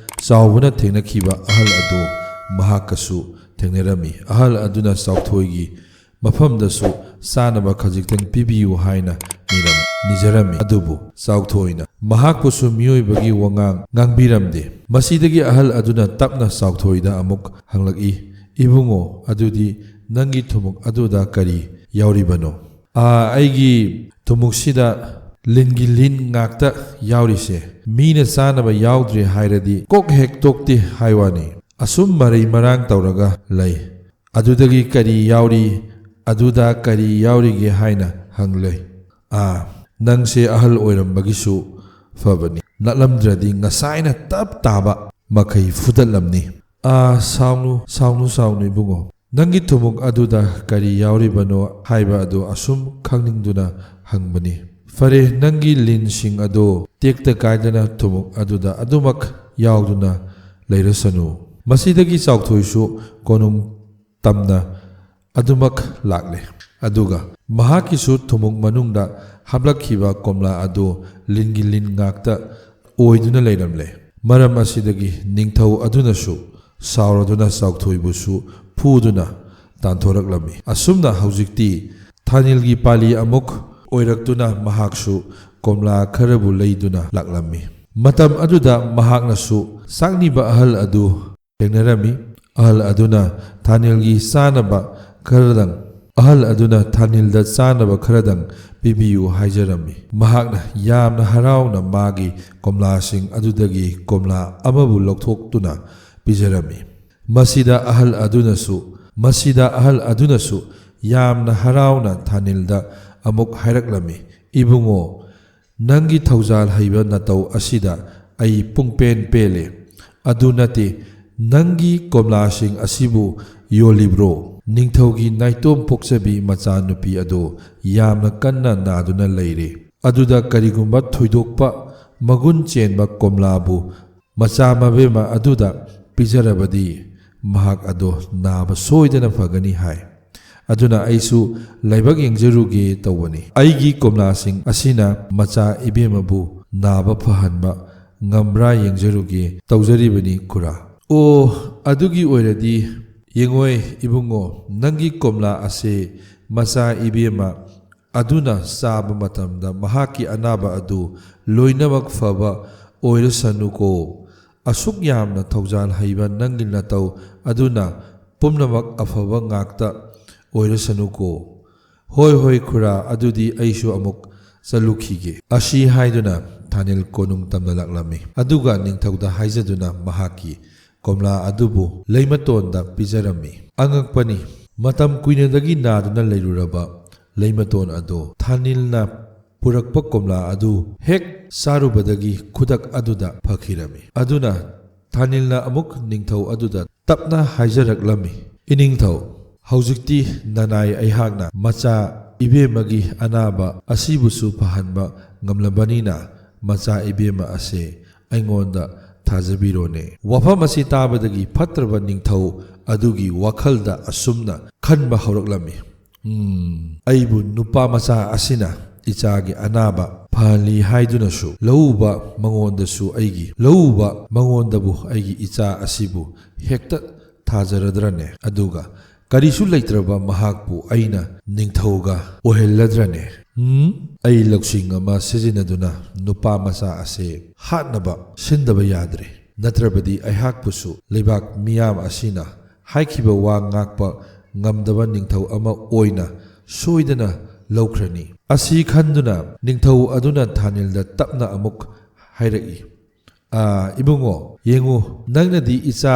ꯆꯥꯎꯕꯅ ꯊꯦꯡꯅꯈꯤꯕ ꯑꯍꯜ ꯑꯗꯨ ꯃꯍꯥꯛꯀꯁꯨ ꯊꯦꯡꯅꯔꯝꯃꯤ꯫ ꯑꯍꯜ ꯑꯗꯨꯅ ꯆꯥꯎꯊꯣꯏꯒꯤ ꯃꯐꯝꯗꯁꯨ ꯆꯥꯅꯕ ꯈꯖꯤꯛꯇꯪ ꯄꯤꯕꯤꯌꯨ ꯍꯥꯏꯅ ꯅꯤꯔꯝ-, ꯅꯤꯖꯔꯝꯃꯤ꯫ ꯑꯗꯨꯕꯨ ꯆꯥꯎꯊꯣꯏꯅ ꯃꯍꯥꯛꯄꯨꯁꯨ ꯃꯤꯑꯣꯏꯕꯒꯤ ꯋꯥꯉꯥꯡ ꯉꯥꯡꯕꯤꯔꯝꯗꯦ꯫ ꯃꯁꯤꯗꯒꯤ ꯑꯍꯜ ꯑꯗꯨꯅ ꯇꯞꯅ ꯆꯥꯎꯊꯣꯏꯗ ꯑꯃꯨꯛ ꯍꯪꯂꯛꯏ, "ꯏꯕꯨꯡꯉꯣ, ꯑꯗꯨꯗꯤ ꯅꯪꯒꯤ ꯊꯨꯝꯃꯣꯛ ꯑꯗꯨꯗ ꯀꯔꯤ ꯌꯥꯎꯔꯤꯕꯅꯣ?" "ꯑꯥ, ꯑꯩꯒꯤ ꯊꯨꯝꯃꯣꯛꯁꯤꯗ ꯂꯤꯟꯒꯤ ꯂꯤꯟ ꯉꯥꯛꯇ ꯌꯥꯎꯔꯤꯁꯦ꯫ ꯃꯤꯅ ꯆꯥꯅꯕ ꯌꯥꯎꯗ꯭ꯔꯦ ꯍꯥꯏꯔꯗꯤ ꯀꯣꯛ ꯍꯦꯛ ꯇꯣꯛꯇꯦ ꯍꯥꯏ ꯋꯥꯅꯤ꯫ ꯑꯁꯨꯝ ꯃꯔꯩ ꯃꯔꯥꯡ ꯇꯧꯔꯒ ꯂꯩ꯫ ꯑꯗꯨꯗꯒꯤ ꯀꯔꯤ ꯌꯥꯎꯔꯤ, ꯑꯗꯨꯗ ꯀꯔꯤ ꯌꯥꯎꯔꯤꯒꯦ ꯍꯥꯏꯅ ꯍꯪꯂꯦ꯫ ꯑꯥ, ꯅꯪꯁꯦ ꯑꯍꯜ ꯑꯣꯏꯔꯝꯕꯒꯤꯁꯨ ꯐꯕꯅꯤ꯫ ꯅꯠꯂꯝꯗ꯭ꯔꯗꯤ ꯉꯁꯥꯏꯅ ꯇꯞ ꯇꯥꯕ ꯃꯈꯩ ꯐꯨꯗꯠꯂꯝꯅꯤ꯫ "ꯑꯥ, ꯁꯥꯎꯅꯨ, ꯁꯥꯎꯅꯨ, ꯁꯥꯎꯅꯨ, ꯏꯕꯨꯡꯉꯣ꯫ ꯅꯪꯒꯤ ꯊꯨꯝꯃꯣꯛ ꯑꯗꯨꯗ ꯀꯔꯤ ꯌꯥꯎꯔꯤꯕꯅꯣ ꯍꯥꯏꯕ ꯑꯗꯨ ꯑꯁꯨꯝ ꯈꯪꯅꯤꯡꯗꯨꯅ ꯍꯪꯕꯅꯤ꯫ ꯐꯔꯦ, ꯅꯪꯒꯤ ꯂꯤꯟꯁꯤꯡ ꯑꯗꯨ ꯇꯦꯛꯇ ꯀꯥꯏꯗꯅ ꯊꯨꯝꯃꯣꯛ ꯑꯗꯨꯗ ꯑꯗꯨꯃꯛ ꯌꯥꯎꯗꯨꯅ ꯂꯩꯔꯁꯅꯨ꯫" ꯃꯁꯤꯗꯒꯤ ꯆꯥꯎꯊꯣꯏꯁꯨ ꯀꯣꯅꯨꯡ ꯇꯝꯅ ꯑꯗꯨꯃꯛ ꯂꯥꯛꯂꯦ꯫ ꯑꯗꯨꯒ ꯃꯍꯥꯛꯀꯤꯁꯨ ꯊꯨꯝꯃꯣꯛ ꯃꯅꯨꯡꯗ ꯍꯥꯞꯂꯛꯈꯤꯕ ꯀꯣꯝꯂꯥ ꯑꯗꯨ ꯂꯤꯟꯒꯤ ꯂꯤꯟ ꯉꯥꯛꯇ ꯑꯣꯏꯗꯨꯅ ꯂꯩꯔꯝꯂꯦ꯫ ꯃꯔꯝ ꯑꯁꯤꯗꯒꯤ ꯅꯤꯡꯊꯧ ꯑꯗꯨꯅꯁꯨ ꯁꯥꯎꯔꯗꯨꯅ ꯆꯥꯎꯊꯣꯏꯕꯨꯁꯨ ꯐꯨꯗꯨꯅ ꯇꯥꯟꯊꯣꯔꯛꯂꯝꯃꯤ꯫ ꯑꯁꯨꯝꯅ ꯍꯧꯖꯤꯛꯇꯤ ꯊꯥꯅꯤꯜꯒꯤ ꯄꯥꯂꯤ ꯑꯃꯨꯛ ꯑꯣꯏꯔꯛꯇꯨꯅ ꯃꯍꯥꯛꯁꯨ ꯀꯣꯝꯂꯥ ꯈꯔꯕꯨ ꯂꯩꯗꯨꯅ ꯂꯥꯛꯂꯝꯃꯤ꯫ ꯃꯇꯝ ꯑꯗꯨꯗ ꯃꯍꯥꯛꯅꯁꯨ ꯆꯥꯛꯅꯤꯕ ꯑꯍꯜ ꯑꯗꯨ ꯊꯦꯡꯅꯔꯝꯃꯤ꯫ ꯑꯍꯜ ꯑꯗꯨꯅ ꯊꯥꯅꯤꯜꯒꯤ ꯆꯥꯅꯕ ꯈꯔꯗꯪ, ꯑꯍꯜ ꯑꯗꯨꯅ ꯊꯥꯅꯤꯜꯗ ꯆꯥꯅꯕ ꯈꯔꯗꯪ ꯄꯤꯕꯤꯌꯨ ꯍꯥꯏꯖꯔꯝꯃꯤ꯫ ꯃꯍꯥꯛꯅ ꯌꯥꯝꯅ ꯍꯔꯥꯎꯅ ꯃꯥꯒꯤ ꯀꯣꯝꯂꯥꯁꯤꯡ ꯑꯗꯨꯗꯒꯤ ꯀꯣꯝꯂꯥ ꯑꯃꯕꯨ ꯂꯧꯊꯣꯛꯇꯨꯅ ꯄꯤꯖꯔꯝꯃꯤ꯫ ꯃꯁꯤꯗ ꯑꯍꯜ ꯑꯗꯨꯅꯁꯨ, ꯃꯁꯤꯗ ꯑꯍꯜ ꯑꯗꯨꯅꯁꯨ ꯌꯥꯝꯅ ꯍꯔꯥꯎꯅ ꯊꯥꯅꯤꯜꯗ ꯑꯃꯨꯛ ꯍꯥꯏꯔꯛꯂꯝꯃꯤ, "ꯏꯕꯨꯡꯉꯣ, ꯅꯪꯒꯤ ꯊꯧꯖꯥꯜ ꯍꯩꯕ ꯅꯇꯧ ꯑꯁꯤꯗ ꯑꯩ ꯄꯨꯡꯄꯦꯟ ꯄꯦꯜꯂꯦ꯫ ꯑꯗꯨ ꯅꯠꯇꯦ, ꯅꯪꯒꯤ ꯀꯣꯝꯂꯥꯁꯤꯡ ꯑꯁꯤꯕꯨ ꯌꯣꯜꯂꯤꯕ꯭ꯔꯣ? ꯅꯤꯡꯊꯧꯒꯤ ꯅꯥꯏꯇꯣꯝ ꯄꯣꯛꯆꯕꯤ ꯃꯆꯥꯅꯨꯄꯤ ꯑꯗꯨ ꯌꯥꯝꯅ ꯀꯟꯅ ꯅꯥꯗꯨꯅ ꯂꯩꯔꯦ꯫ ꯑꯗꯨꯗ ꯀꯔꯤꯒꯨꯝꯕ ꯊꯣꯏꯗꯣꯛꯄ ꯃꯒꯨꯟ ꯆꯦꯟꯕ ꯀꯣꯝꯂꯥꯕꯨ ꯃꯆꯥ ꯃꯕꯦꯝꯃ ꯑꯗꯨꯗ ꯄꯤꯖꯔꯕꯗꯤ ꯃꯍꯥꯛ ꯑꯗꯣ ꯅꯥꯕ ꯁꯣꯏꯗꯅ ꯐꯒꯅꯤ" ꯍꯥꯏ꯫ ꯑꯗꯨꯅ ꯑꯩꯁꯨ ꯂꯥꯏꯕꯛ ꯌꯦꯡꯖꯔꯨꯒꯦ ꯇꯧꯕꯅꯤ꯫ ꯑꯩꯒꯤ ꯀꯣꯝꯂꯥꯁꯤꯡ ꯑꯁꯤꯅ ꯃꯆꯥ ꯏꯕꯦꯝꯃꯕꯨ ꯅꯥꯕ ꯐꯍꯟꯕ ꯉꯝꯕ꯭ꯔꯥ ꯌꯦꯡꯖꯔꯨꯒꯦ ꯇꯧꯖꯔꯤꯕꯅꯤ, ꯈꯨꯔꯥ꯫ "ꯑꯣ, ꯑꯗꯨꯒꯤ ꯑꯣꯏꯔꯗꯤ ꯌꯦꯡꯉꯣꯏ ꯏꯕꯨꯡꯉꯣ, ꯅꯪꯒꯤ ꯀꯣꯝꯂꯥ ꯑꯁꯦ ꯃꯆꯥ ꯏꯕꯦꯝꯃ ꯑꯗꯨꯅ ꯆꯥꯕ ꯃꯇꯝꯗ ꯃꯍꯥꯛꯀꯤ ꯑꯅꯥꯕ ꯑꯗꯨ ꯂꯣꯏꯅꯃꯛ ꯐꯕ ꯑꯣꯏꯔꯁꯅꯨꯀꯣ꯫ ꯑꯁꯨꯛ ꯌꯥꯝꯅ ꯊꯧꯖꯥꯜ ꯍꯩꯕ ꯅꯪꯒꯤ ꯅꯇꯧ ꯑꯗꯨꯅ ꯄꯨꯝꯅꯃꯛ ꯑꯐꯕ ꯉꯥꯛꯇ ꯑꯣꯏꯔꯁꯅꯨꯀꯣ꯫ ꯍꯣꯏ, ꯍꯣꯏ, ꯈꯨꯔꯥ, ꯑꯗꯨꯗꯤ ꯑꯩꯁꯨ ꯑꯃꯨꯛ ꯆꯠꯂꯨꯈꯤꯒꯦ꯫" ꯑꯁꯤ ꯍꯥꯏꯗꯨꯅ ꯊꯥꯅꯤꯜ ꯀꯣꯅꯨꯡ ꯇꯝꯅ ꯂꯥꯛꯂꯝꯃꯤ꯫ ꯑꯗꯨꯒ ꯅꯤꯡꯊꯧꯗ ꯍꯥꯏꯖꯗꯨꯅ ꯃꯍꯥꯛꯀꯤ ꯀꯣꯝꯂꯥ ꯑꯗꯨꯕꯨ ꯂꯩꯃꯇꯣꯟꯗ ꯄꯤꯖꯔꯝꯃꯤ꯫ ꯑꯉꯛꯄꯅꯤ, ꯃꯇꯝ ꯀꯨꯏꯅꯗꯒꯤ ꯅꯥꯗꯨꯅ ꯂꯩꯔꯨꯔꯕ ꯂꯩꯃꯇꯣꯟ ꯑꯗꯨ ꯊꯥꯅꯤꯜꯅ ꯄꯨꯔꯛꯄ ꯀꯣꯝꯂꯥ ꯑꯗꯨ ꯍꯦꯛ ꯆꯥꯔꯨꯕꯗꯒꯤ ꯈꯨꯗꯛ ꯑꯗꯨꯗ ꯐꯈꯤꯔꯝꯃꯤ꯫ ꯑꯗꯨꯅ ꯊꯥꯅꯤꯜꯅ ꯑꯃꯨꯛ ꯅꯤꯡꯊꯧ ꯑꯗꯨꯗ ꯇꯞꯅ ꯍꯥꯏꯖꯔꯛꯂꯝꯃꯤ, "ꯏꯅꯤꯡꯊꯧ, ꯍꯧꯖꯤꯛꯇꯤ ꯅꯅꯥꯏ ꯑꯩꯍꯥꯛꯅ ꯃꯆꯥ ꯏꯕꯦꯝꯃꯒꯤ ꯑꯅꯥꯕ ꯑꯁꯤꯕꯨꯁꯨ ꯐꯍꯟꯕ ꯉꯝꯂꯕꯅꯤꯅ, ꯃꯆꯥ ꯏꯕꯦꯝꯃ ꯑꯁꯦ ꯑꯩꯉꯣꯟꯗ ꯊꯥꯖꯕꯤꯔꯣꯅꯦ"꯫ ꯋꯥꯐꯝ ꯑꯁꯤ ꯇꯥꯕꯗꯒꯤ ꯐꯠꯇ꯭ꯔꯕ ꯅꯤꯡꯊꯧ ꯑꯗꯨꯒꯤ ꯋꯥꯈꯜꯗ ꯑꯁꯨꯝꯅ ꯈꯟꯕ ꯍꯧꯔꯛꯂꯝꯃꯤ, "ꯎꯝ, ꯑꯩꯕꯨ ꯅꯨꯄꯥ ꯃꯆꯥ ꯑꯁꯤꯅ ꯏꯆꯥꯒꯤ ꯑꯅꯥꯕ ꯐꯍꯜꯂꯤ ꯍꯥꯏꯗꯨꯅꯁꯨ ꯂꯧꯎꯕ ꯃꯉꯣꯟꯗꯁꯨ ꯑꯩꯒꯤ, ꯂꯧꯎꯕ ꯃꯉꯣꯟꯗꯕꯨ ꯑꯩꯒꯤ ꯏꯆꯥ ꯑꯁꯤꯕꯨ ꯍꯦꯛꯇ ꯊꯥꯖꯔꯗ꯭ꯔꯅꯦ? ꯑꯗꯨꯒ ꯀꯔꯤꯁꯨ ꯂꯩꯇ꯭ꯔꯕ ꯃꯍꯥꯛꯄꯨ ꯑꯩꯅ ꯅꯤꯡꯊꯧꯒ ꯑꯣꯏꯍꯜꯂꯗ꯭ꯔꯅꯦ? ꯎꯝ, ꯑꯩ ꯂꯧꯁꯤꯡ ꯑꯃ ꯁꯤꯖꯤꯟꯅꯗꯨꯅ ꯅꯨꯄꯥ ꯃꯆꯥ ꯑꯁꯦ ꯍꯥꯠꯅꯕ ꯁꯤꯟꯗꯕ ꯌꯥꯗ꯭ꯔꯦ꯫ ꯅꯠꯇ꯭ꯔꯕꯗꯤ ꯑꯩꯍꯥꯛꯄꯨꯁꯨ ꯂꯩꯕꯥꯛ ꯃꯤꯌꯥꯝ ꯑꯁꯤꯅ ꯍꯥꯏꯈꯤꯕ ꯋꯥ ꯉꯥꯛꯄ ꯉꯝꯗꯕ ꯅꯤꯡꯊꯧ ꯑꯃ ꯑꯣꯏꯅ ꯁꯣꯏꯗꯅ ꯂꯧꯈ꯭ꯔꯅꯤ"꯫ ꯑꯁꯤ ꯈꯟꯗꯨꯅ ꯅꯤꯡꯊꯧ ꯑꯗꯨꯅ ꯊꯥꯅꯤꯜꯗ ꯇꯞꯅ ꯑꯃꯨꯛ ꯍꯥꯏꯔꯛꯏ, "ꯑꯥ, ꯏꯕꯨꯡꯉꯣ, ꯌꯦꯡꯉꯨ, ꯅꯪꯅꯗꯤ ꯏꯆꯥ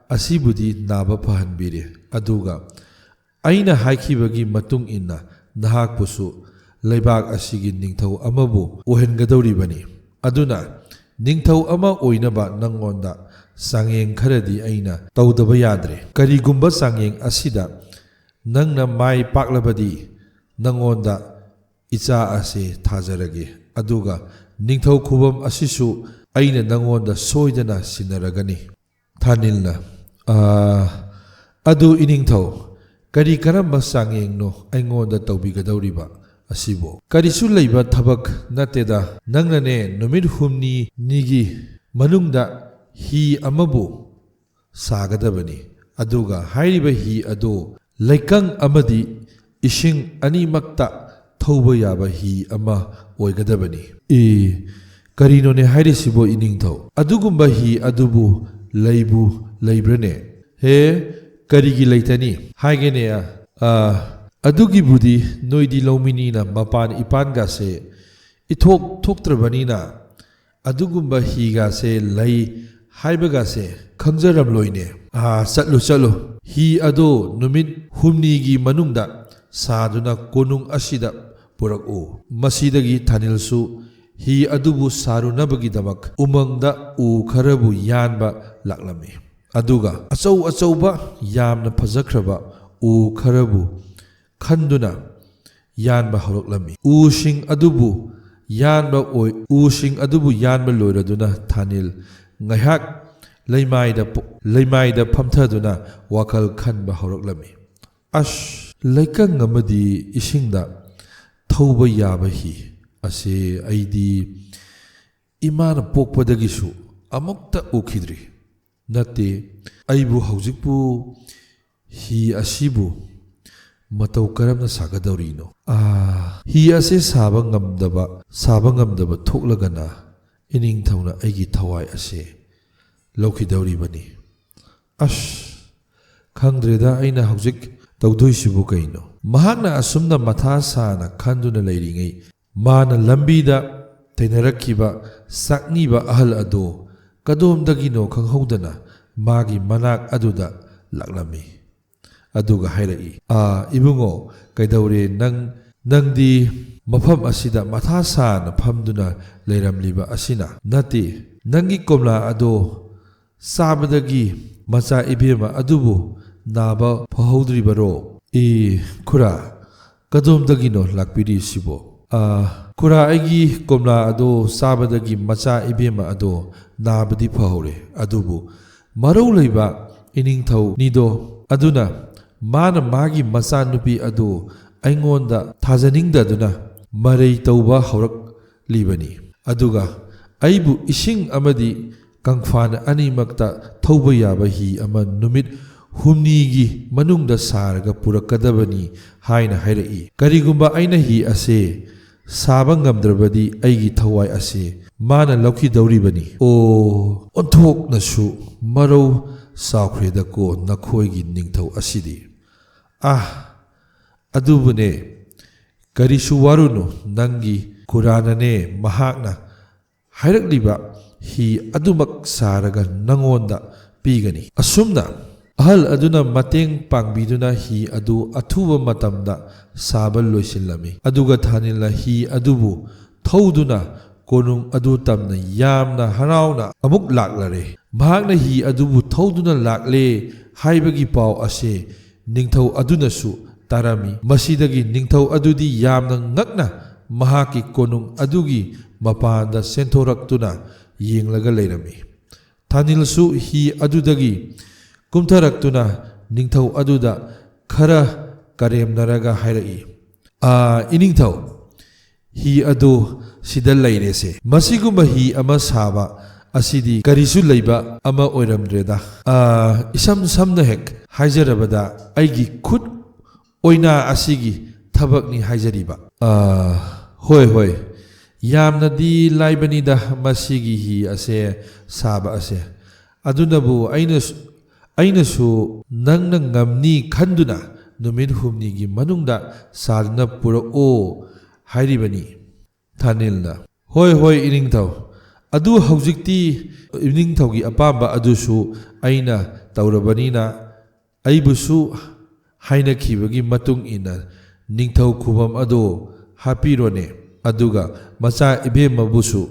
ꯑꯁꯤꯕꯨꯗꯤ ꯅꯥꯕ ꯐꯍꯟꯕꯤꯔꯦ, ꯑꯗꯨꯒ ꯑꯩꯅ ꯍꯥꯏꯈꯤꯕꯒꯤ ꯃꯇꯨꯡ ꯏꯟꯅ ꯅꯍꯥꯛꯄꯨꯁꯨ ꯂꯩꯕꯥꯛ ꯑꯁꯤꯒꯤ ꯅꯤꯡꯊꯧ ꯑꯃꯕꯨ ꯑꯣꯏꯍꯟꯒꯗꯧꯔꯤꯕꯅꯤ꯫ ꯑꯗꯨꯅ ꯅꯤꯡꯊꯧ ꯑꯃ ꯑꯣꯏꯅꯕ ꯅꯪꯉꯣꯟꯗ ꯆꯥꯡꯌꯦꯡ ꯈꯔꯗꯤ ꯑꯩꯅ ꯇꯧꯗꯕ ꯌꯥꯗ꯭ꯔꯦ꯫ ꯀꯔꯤꯒꯨꯝꯕ ꯆꯥꯡꯌꯦꯡ ꯑꯁꯤꯗ ꯅꯪꯅ ꯃꯥꯏ ꯄꯥꯛꯂꯕꯗꯤ ꯅꯪꯉꯣꯟꯗ ꯏꯆꯥ ꯑꯁꯤ ꯊꯥꯖꯔꯒꯦ, ꯑꯗꯨꯒ ꯅꯤꯡꯊꯧ ꯈꯨꯕꯝ ꯑꯁꯤꯁꯨ ꯑꯩꯅ ꯅꯪꯉꯣꯟꯗ ꯁꯣꯏꯗꯅ ꯁꯤꯟꯅꯔꯒꯅꯤ"꯫ ꯊꯥꯅꯤꯜꯅ, "ꯑꯥ, ꯑꯗꯨ ꯏꯅꯤꯡꯊꯧ, ꯀꯔꯤ ꯀꯔꯝꯕ ꯆꯥꯡꯌꯦꯡꯅꯣ ꯑꯩꯉꯣꯟꯗ ꯇꯧꯕꯤꯒꯗꯧꯔꯤꯕ ꯑꯁꯤꯕꯨ? ꯀꯔꯤꯁꯨ ꯂꯩꯕ ꯊꯕꯛ ꯅꯠꯇꯦꯗ, ꯅꯪꯅꯅꯦ ꯅꯨꯃꯤꯠ ꯍꯨꯝꯅꯤꯅꯤꯒꯤ ꯃꯅꯨꯡꯗ ꯍꯤ ꯑꯃꯕꯨ ꯁꯥꯒꯗꯕꯅꯤ꯫ ꯑꯗꯨꯒ ꯍꯥꯏꯔꯤꯕ ꯍꯤ ꯑꯗꯨ ꯂꯩꯀꯪ ꯑꯃꯗꯤ ꯏꯁꯤꯡ ꯑꯅꯤꯃꯛꯇ ꯊꯧꯕ ꯌꯥꯕ ꯍꯤ ꯑꯃ ꯑꯣꯏꯒꯗꯕꯅꯤ"꯫ "ꯑꯦ, ꯀꯔꯤꯅꯣꯅꯦ ꯍꯥꯏꯔꯤꯁꯤꯕꯣ ꯏꯅꯤꯡꯊꯧ? ꯑꯗꯨꯒꯨꯝꯕ ꯍꯤ ꯑꯗꯨꯕꯨ ꯂꯩꯕꯨ ꯂꯩꯕ꯭ꯔꯅꯦ? ꯍꯦ, ꯀꯔꯤꯒꯤ ꯂꯩꯇꯅꯤ? ꯍꯥꯏꯒꯦꯅꯦ, ꯑ, ꯑꯗꯨꯒꯤꯕꯨꯗꯤ ꯅꯣꯏꯗꯤ ꯂꯧꯃꯤꯅꯤꯅ ꯃꯄꯥꯟ ꯏꯄꯥꯟꯒꯁꯦ ꯏꯊꯣꯛ ꯊꯣꯛꯇ꯭ꯔꯕꯅꯤꯅ ꯑꯗꯨꯒꯨꯝꯕ ꯍꯤꯒꯥꯁꯦ ꯂꯩ ꯍꯥꯏꯕꯒꯥꯁꯦ ꯈꯪꯖꯔꯝꯂꯣꯏꯅꯦ꯫ ꯑꯥ, ꯆꯠꯂꯨ, ꯆꯠꯂꯨ꯫ ꯍꯤ ꯑꯗꯣ ꯅꯨꯃꯤꯠ ꯍꯨꯝꯅꯤꯒꯤ ꯃꯅꯨꯡꯗ ꯁꯥꯗꯨꯅ ꯀꯣꯅꯨꯡ ꯑꯁꯤꯗ ꯄꯨꯔꯛꯎ꯫ ꯃꯁꯤꯗꯒꯤ ꯊꯥꯅꯤꯜꯁꯨ ꯍꯤ ꯑꯗꯨꯕꯨ ꯁꯥꯔꯨꯅꯕꯒꯤꯗꯃꯛ ꯎꯃꯪꯗ ꯎ ꯈꯔꯕꯨ ꯌꯥꯟꯕ ꯂꯥꯛꯂꯝꯃꯤ꯫ ꯑꯗꯨꯒ ꯑꯆꯧ ꯑꯆꯧꯕ ꯌꯥꯝꯅ ꯐꯖꯈ꯭ꯔꯕ ꯎ ꯈꯔꯕꯨ ꯈꯟꯗꯨꯅ ꯌꯥꯟꯕ ꯍꯧꯔꯛꯂꯝꯃꯤ꯫ ꯎꯁꯤꯡ ꯑꯗꯨꯕꯨ ꯌꯥꯟꯕ ꯑꯣꯏ-, ꯎꯁꯤꯡ ꯑꯗꯨꯕꯨ ꯌꯥꯟꯕ ꯂꯣꯏꯔꯗꯨꯅ ꯊꯥꯅꯤꯜ ꯉꯥꯏꯍꯥꯛ ꯂꯩꯃꯥꯏꯗ ꯄꯣ-, ꯂꯩꯃꯥꯏꯗ ꯐꯝꯊꯗꯨꯅ ꯋꯥꯈꯜ ꯈꯟꯕ ꯍꯧꯔꯛꯂꯝꯃꯤ꯫ "ꯑꯁ, ꯂꯩꯀꯪ ꯑꯃꯗꯤ ꯏꯁꯤꯡꯗ ꯊꯧꯕ ꯌꯥꯕ ꯍꯤ ꯑꯁꯤ ꯑꯩꯗꯤ ꯏꯃꯥꯅ ꯄꯣꯛꯄꯗꯒꯤꯁꯨ ꯑꯃꯨꯛꯇ ꯎꯈꯤꯗ꯭ꯔꯤ꯫ ꯅꯠꯇꯦ, ꯑꯩꯕꯨ ꯍꯧꯖꯤꯛꯄꯨ ꯍꯤ ꯑꯁꯤꯕꯨ ꯃꯇꯧ ꯀꯔꯝꯅ ꯁꯥꯒꯗꯧꯔꯤꯅꯣ? ꯑꯥ, ꯍꯤ ꯑꯁꯤ ꯁꯥꯕ ꯉꯝꯗꯕ, ꯁꯥꯕ ꯉꯝꯗꯕ ꯊꯣꯛꯂꯒꯅ ꯏꯅꯤꯡꯊꯧꯅ ꯑꯩꯒꯤ ꯊꯋꯥꯏ ꯑꯁꯤ ꯂꯧꯈꯤꯗꯧꯔꯤꯕꯅꯤ꯫ ꯑꯁ, ꯈꯪꯗ꯭ꯔꯦꯗ ꯑꯩꯅ ꯍꯧꯖꯤꯛ ꯇꯧꯗꯣꯏꯁꯤꯕꯨ ꯀꯩꯅꯣ?" ꯃꯍꯥꯛꯅ ꯑꯁꯨꯝꯅ ꯃꯊꯥ ꯁꯥꯅ ꯈꯟꯗꯨꯅ ꯂꯩꯔꯤꯉꯩ, ꯃꯥꯅ ꯂꯝꯕꯤꯗ ꯊꯦꯡꯅꯔꯛꯈꯤꯕ ꯆꯥꯛꯅꯤꯕ ꯑꯍꯜ ꯑꯗꯨ ꯀꯗꯣꯝꯗꯒꯤꯅꯣ ꯈꯪꯍꯧꯗꯅ ꯃꯥꯒꯤ ꯃꯅꯥꯛ ꯑꯗꯨꯗ ꯂꯥꯛꯂꯝꯃꯤ꯫ ꯑꯗꯨꯒ ꯍꯥꯏꯔꯛꯏ, "ꯑꯥ, ꯏꯕꯨꯡꯉꯣ, ꯀꯩꯗꯧꯔꯦ? ꯅꯪ, ꯅꯪꯗꯤ ꯃꯐꯝ ꯑꯁꯤꯗ ꯃꯊꯥ ꯁꯥꯅ ꯐꯝꯗꯨꯅ ꯂꯩꯔꯝꯂꯤꯕ ꯑꯁꯤꯅ? ꯅꯠꯇꯦ, ꯅꯪꯒꯤ ꯀꯣꯝꯂꯥ ꯑꯗꯣ ꯆꯥꯕꯗꯒꯤ ꯃꯆꯥ ꯏꯕꯦꯝꯃ ꯑꯗꯨꯕꯨ ꯅꯥꯕ ꯐꯍꯧꯗ꯭ꯔꯤꯕꯔꯣ?" "ꯑꯦ, ꯈꯨꯔꯥ, ꯀꯗꯣꯝꯗꯒꯤꯅꯣ ꯂꯥꯛꯄꯤꯔꯤꯁꯤꯕꯣ?" "ꯑꯥ, ꯈꯨꯔꯥ, ꯑꯩꯒꯤ ꯀꯣꯝꯂꯥ ꯑꯗꯣ ꯆꯥꯕꯗꯒꯤ ꯃꯆꯥ ꯏꯕꯦꯝꯃ ꯑꯗꯣ ꯅꯥꯕꯗꯤ ꯐꯍꯧꯔꯦ, ꯑꯗꯨꯕꯨ ꯃꯔꯧ ꯂꯩꯕ ꯏꯅꯤꯡꯊꯧꯅꯤꯗꯣ, ꯑꯗꯨꯅ ꯃꯥꯅ ꯃꯥꯒꯤ ꯃꯆꯥꯅꯨꯄꯤ ꯑꯗꯨ ꯑꯩꯉꯣꯟꯗ ꯊꯥꯖꯅꯤꯡꯗꯗꯨꯅ ꯃꯔꯩ ꯇꯧꯕ ꯍꯧꯔꯛꯂꯤꯕꯅꯤ꯫ ꯑꯗꯨꯒ ꯑꯩꯕꯨ ꯏꯁꯤꯡ ꯑꯃꯗꯤ ꯀꯪꯐꯥꯟ ꯑꯅꯤꯃꯛꯇ ꯊꯧꯕ ꯌꯥꯕ ꯍꯤ ꯑꯃ ꯅꯨꯃꯤꯠ ꯍꯨꯝꯅꯤꯒꯤ ꯃꯅꯨꯡꯗ ꯁꯥꯔꯒ ꯄꯨꯔꯛꯀꯗꯕꯅꯤ ꯍꯥꯏꯅ ꯍꯥꯏꯔꯛꯏ꯫ ꯀꯔꯤꯒꯨꯝꯕ ꯑꯩꯅ ꯍꯤ ꯑꯁꯦ ꯁꯥꯕ ꯉꯝꯗ꯭ꯔꯕꯗꯤ ꯑꯩꯒꯤ ꯊꯋꯥꯏ ꯑꯁꯦ ꯃꯥꯅ ꯂꯧꯈꯤꯗꯧꯔꯤꯕꯅꯤ꯫ ꯑꯣ, ꯑꯣꯟꯊꯣꯛꯅꯁꯨ ꯃꯔꯧ ꯆꯥꯎꯈ꯭ꯔꯦꯗꯀꯣ ꯅꯈꯣꯏꯒꯤ ꯅꯤꯡꯊꯧ ꯑꯁꯤꯗꯤ꯫ ꯑꯥ, ꯑꯗꯨꯕꯨꯅꯦ, ꯀꯔꯤꯁꯨ ꯋꯥꯔꯨꯅꯨ, ꯅꯪꯒꯤ ꯈꯨꯔꯥꯅꯅꯦ ꯃꯍꯥꯛꯅ ꯍꯥꯏꯔꯛꯂꯤꯕ ꯍꯤ ꯑꯗꯨꯃꯛ ꯁꯥꯔꯒ ꯅꯉꯣꯟꯗ ꯄꯤꯒꯅꯤ꯫" ꯑꯁꯨꯝꯅ ꯑꯍꯜ ꯑꯗꯨꯅ ꯃꯇꯦꯡ ꯄꯥꯡꯕꯤꯗꯨꯅ ꯍꯤ ꯑꯗꯨ ꯑꯊꯨꯕ ꯃꯇꯝꯗ ꯁꯥꯕ ꯂꯣꯏꯁꯤꯜꯂꯝꯃꯤ꯫ ꯑꯗꯨꯒ ꯊꯥꯅꯤꯜꯅ ꯍꯤ ꯑꯗꯨꯕꯨ ꯊꯧꯗꯨꯅ ꯀꯣꯅꯨꯡ ꯑꯗꯨ ꯇꯝꯅ ꯌꯥꯝꯅ ꯍꯔꯥꯎꯅ ꯑꯃꯨꯛ ꯂꯥꯛꯂꯔꯦ꯫ ꯃꯍꯥꯛꯅ ꯍꯤ ꯑꯗꯨꯕꯨ ꯊꯧꯗꯨꯅ ꯂꯥꯛꯂꯦ ꯍꯥꯏꯕꯒꯤ ꯄꯥꯎ ꯑꯁꯦ ꯅꯤꯡꯊꯧ ꯑꯗꯨꯅꯁꯨ ꯇꯥꯔꯝꯃꯤ꯫ ꯃꯁꯤꯗꯒꯤ ꯅꯤꯡꯊꯧ ꯑꯗꯨꯗꯤ ꯌꯥꯝꯅ ꯉꯛꯅ ꯃꯍꯥꯛꯀꯤ ꯀꯣꯅꯨꯡ ꯑꯗꯨꯒꯤ ꯃꯄꯥꯟꯗ ꯆꯦꯟꯊꯣꯔꯛꯇꯨꯅ ꯌꯦꯡꯂꯒ ꯂꯩꯔꯝꯃꯤ꯫ ꯊꯥꯅꯤꯜꯁꯨ ꯍꯤ ꯑꯗꯨꯗꯒꯤ ꯀꯨꯝꯊꯔꯛꯇꯨꯅ ꯅꯤꯡꯊꯧ ꯑꯗꯨꯗ ꯈꯔ ꯀꯔꯦꯝꯅꯔꯒ ꯍꯥꯏꯔꯛꯏ, "ꯑꯥ, ꯏꯅꯤꯡꯊꯧ, ꯍꯤ ꯑꯗꯨ ꯁꯤꯗ ꯂꯩꯔꯦꯁꯦ꯫ ꯃꯁꯤꯒꯨꯝꯕ ꯍꯤ ꯑꯃ ꯁꯥꯕ ꯑꯁꯤꯗꯤ ꯀꯔꯤꯁꯨ ꯂꯩꯕ ꯑꯃ ꯑꯣꯏꯔꯝꯗ꯭ꯔꯦꯗ꯫ ꯑꯥ, ꯏꯁꯝ ꯁꯝꯅ ꯍꯦꯛ ꯍꯥꯏꯖꯔꯕꯗ, ꯑꯩꯒꯤ ꯈꯨꯠ ꯑꯣꯏꯅꯥ ꯑꯁꯤꯒꯤ ꯊꯕꯛꯅꯤ ꯍꯥꯏꯖꯔꯤꯕ꯫" "ꯑꯥ, ꯍꯣꯏ, ꯍꯣꯏ, ꯌꯥꯝꯅꯗꯤ ꯂꯥꯏꯕꯅꯤꯗ ꯃꯁꯤꯒꯤ ꯍꯤ ꯑꯁꯦ ꯁꯥꯕ ꯑꯁꯦ꯫ ꯑꯗꯨꯅꯕꯨ ꯑꯩꯅꯁꯨ, ꯑꯩꯅꯁꯨ ꯅꯪꯅ ꯉꯝꯅꯤ ꯈꯟꯗꯨꯅ ꯅꯨꯃꯤꯠ ꯍꯨꯝꯅꯤꯒꯤ ꯃꯅꯨꯡꯗ ꯁꯥꯗꯨꯅ ꯄꯨꯔꯛꯑꯣ ꯍꯥꯏꯔꯤꯕꯅꯤ꯫" ꯊꯥꯅꯤꯜꯅ, "ꯍꯣꯏ, ꯍꯣꯏ, ꯏꯅꯤꯡꯊꯧ, ꯑꯗꯨ ꯍꯧꯖꯤꯛꯇꯤ ꯏꯅꯤꯡꯊꯧꯒꯤ ꯑꯄꯥꯝꯕ ꯑꯗꯨꯁꯨ ꯑꯩꯅ ꯇꯧꯔꯕꯅꯤꯅ, ꯑꯩꯕꯨꯁꯨ ꯍꯥꯏꯅꯈꯤꯕꯒꯤ ꯃꯇꯨꯡ ꯏꯟꯅ ꯅꯤꯡꯊꯧ ꯈꯨꯕꯝ ꯑꯗꯨ ꯍꯥꯞꯄꯤꯔꯣꯅꯦ, ꯑꯗꯨꯒ ꯃꯆꯥ ꯏꯕꯦꯝꯃꯕꯨꯁꯨ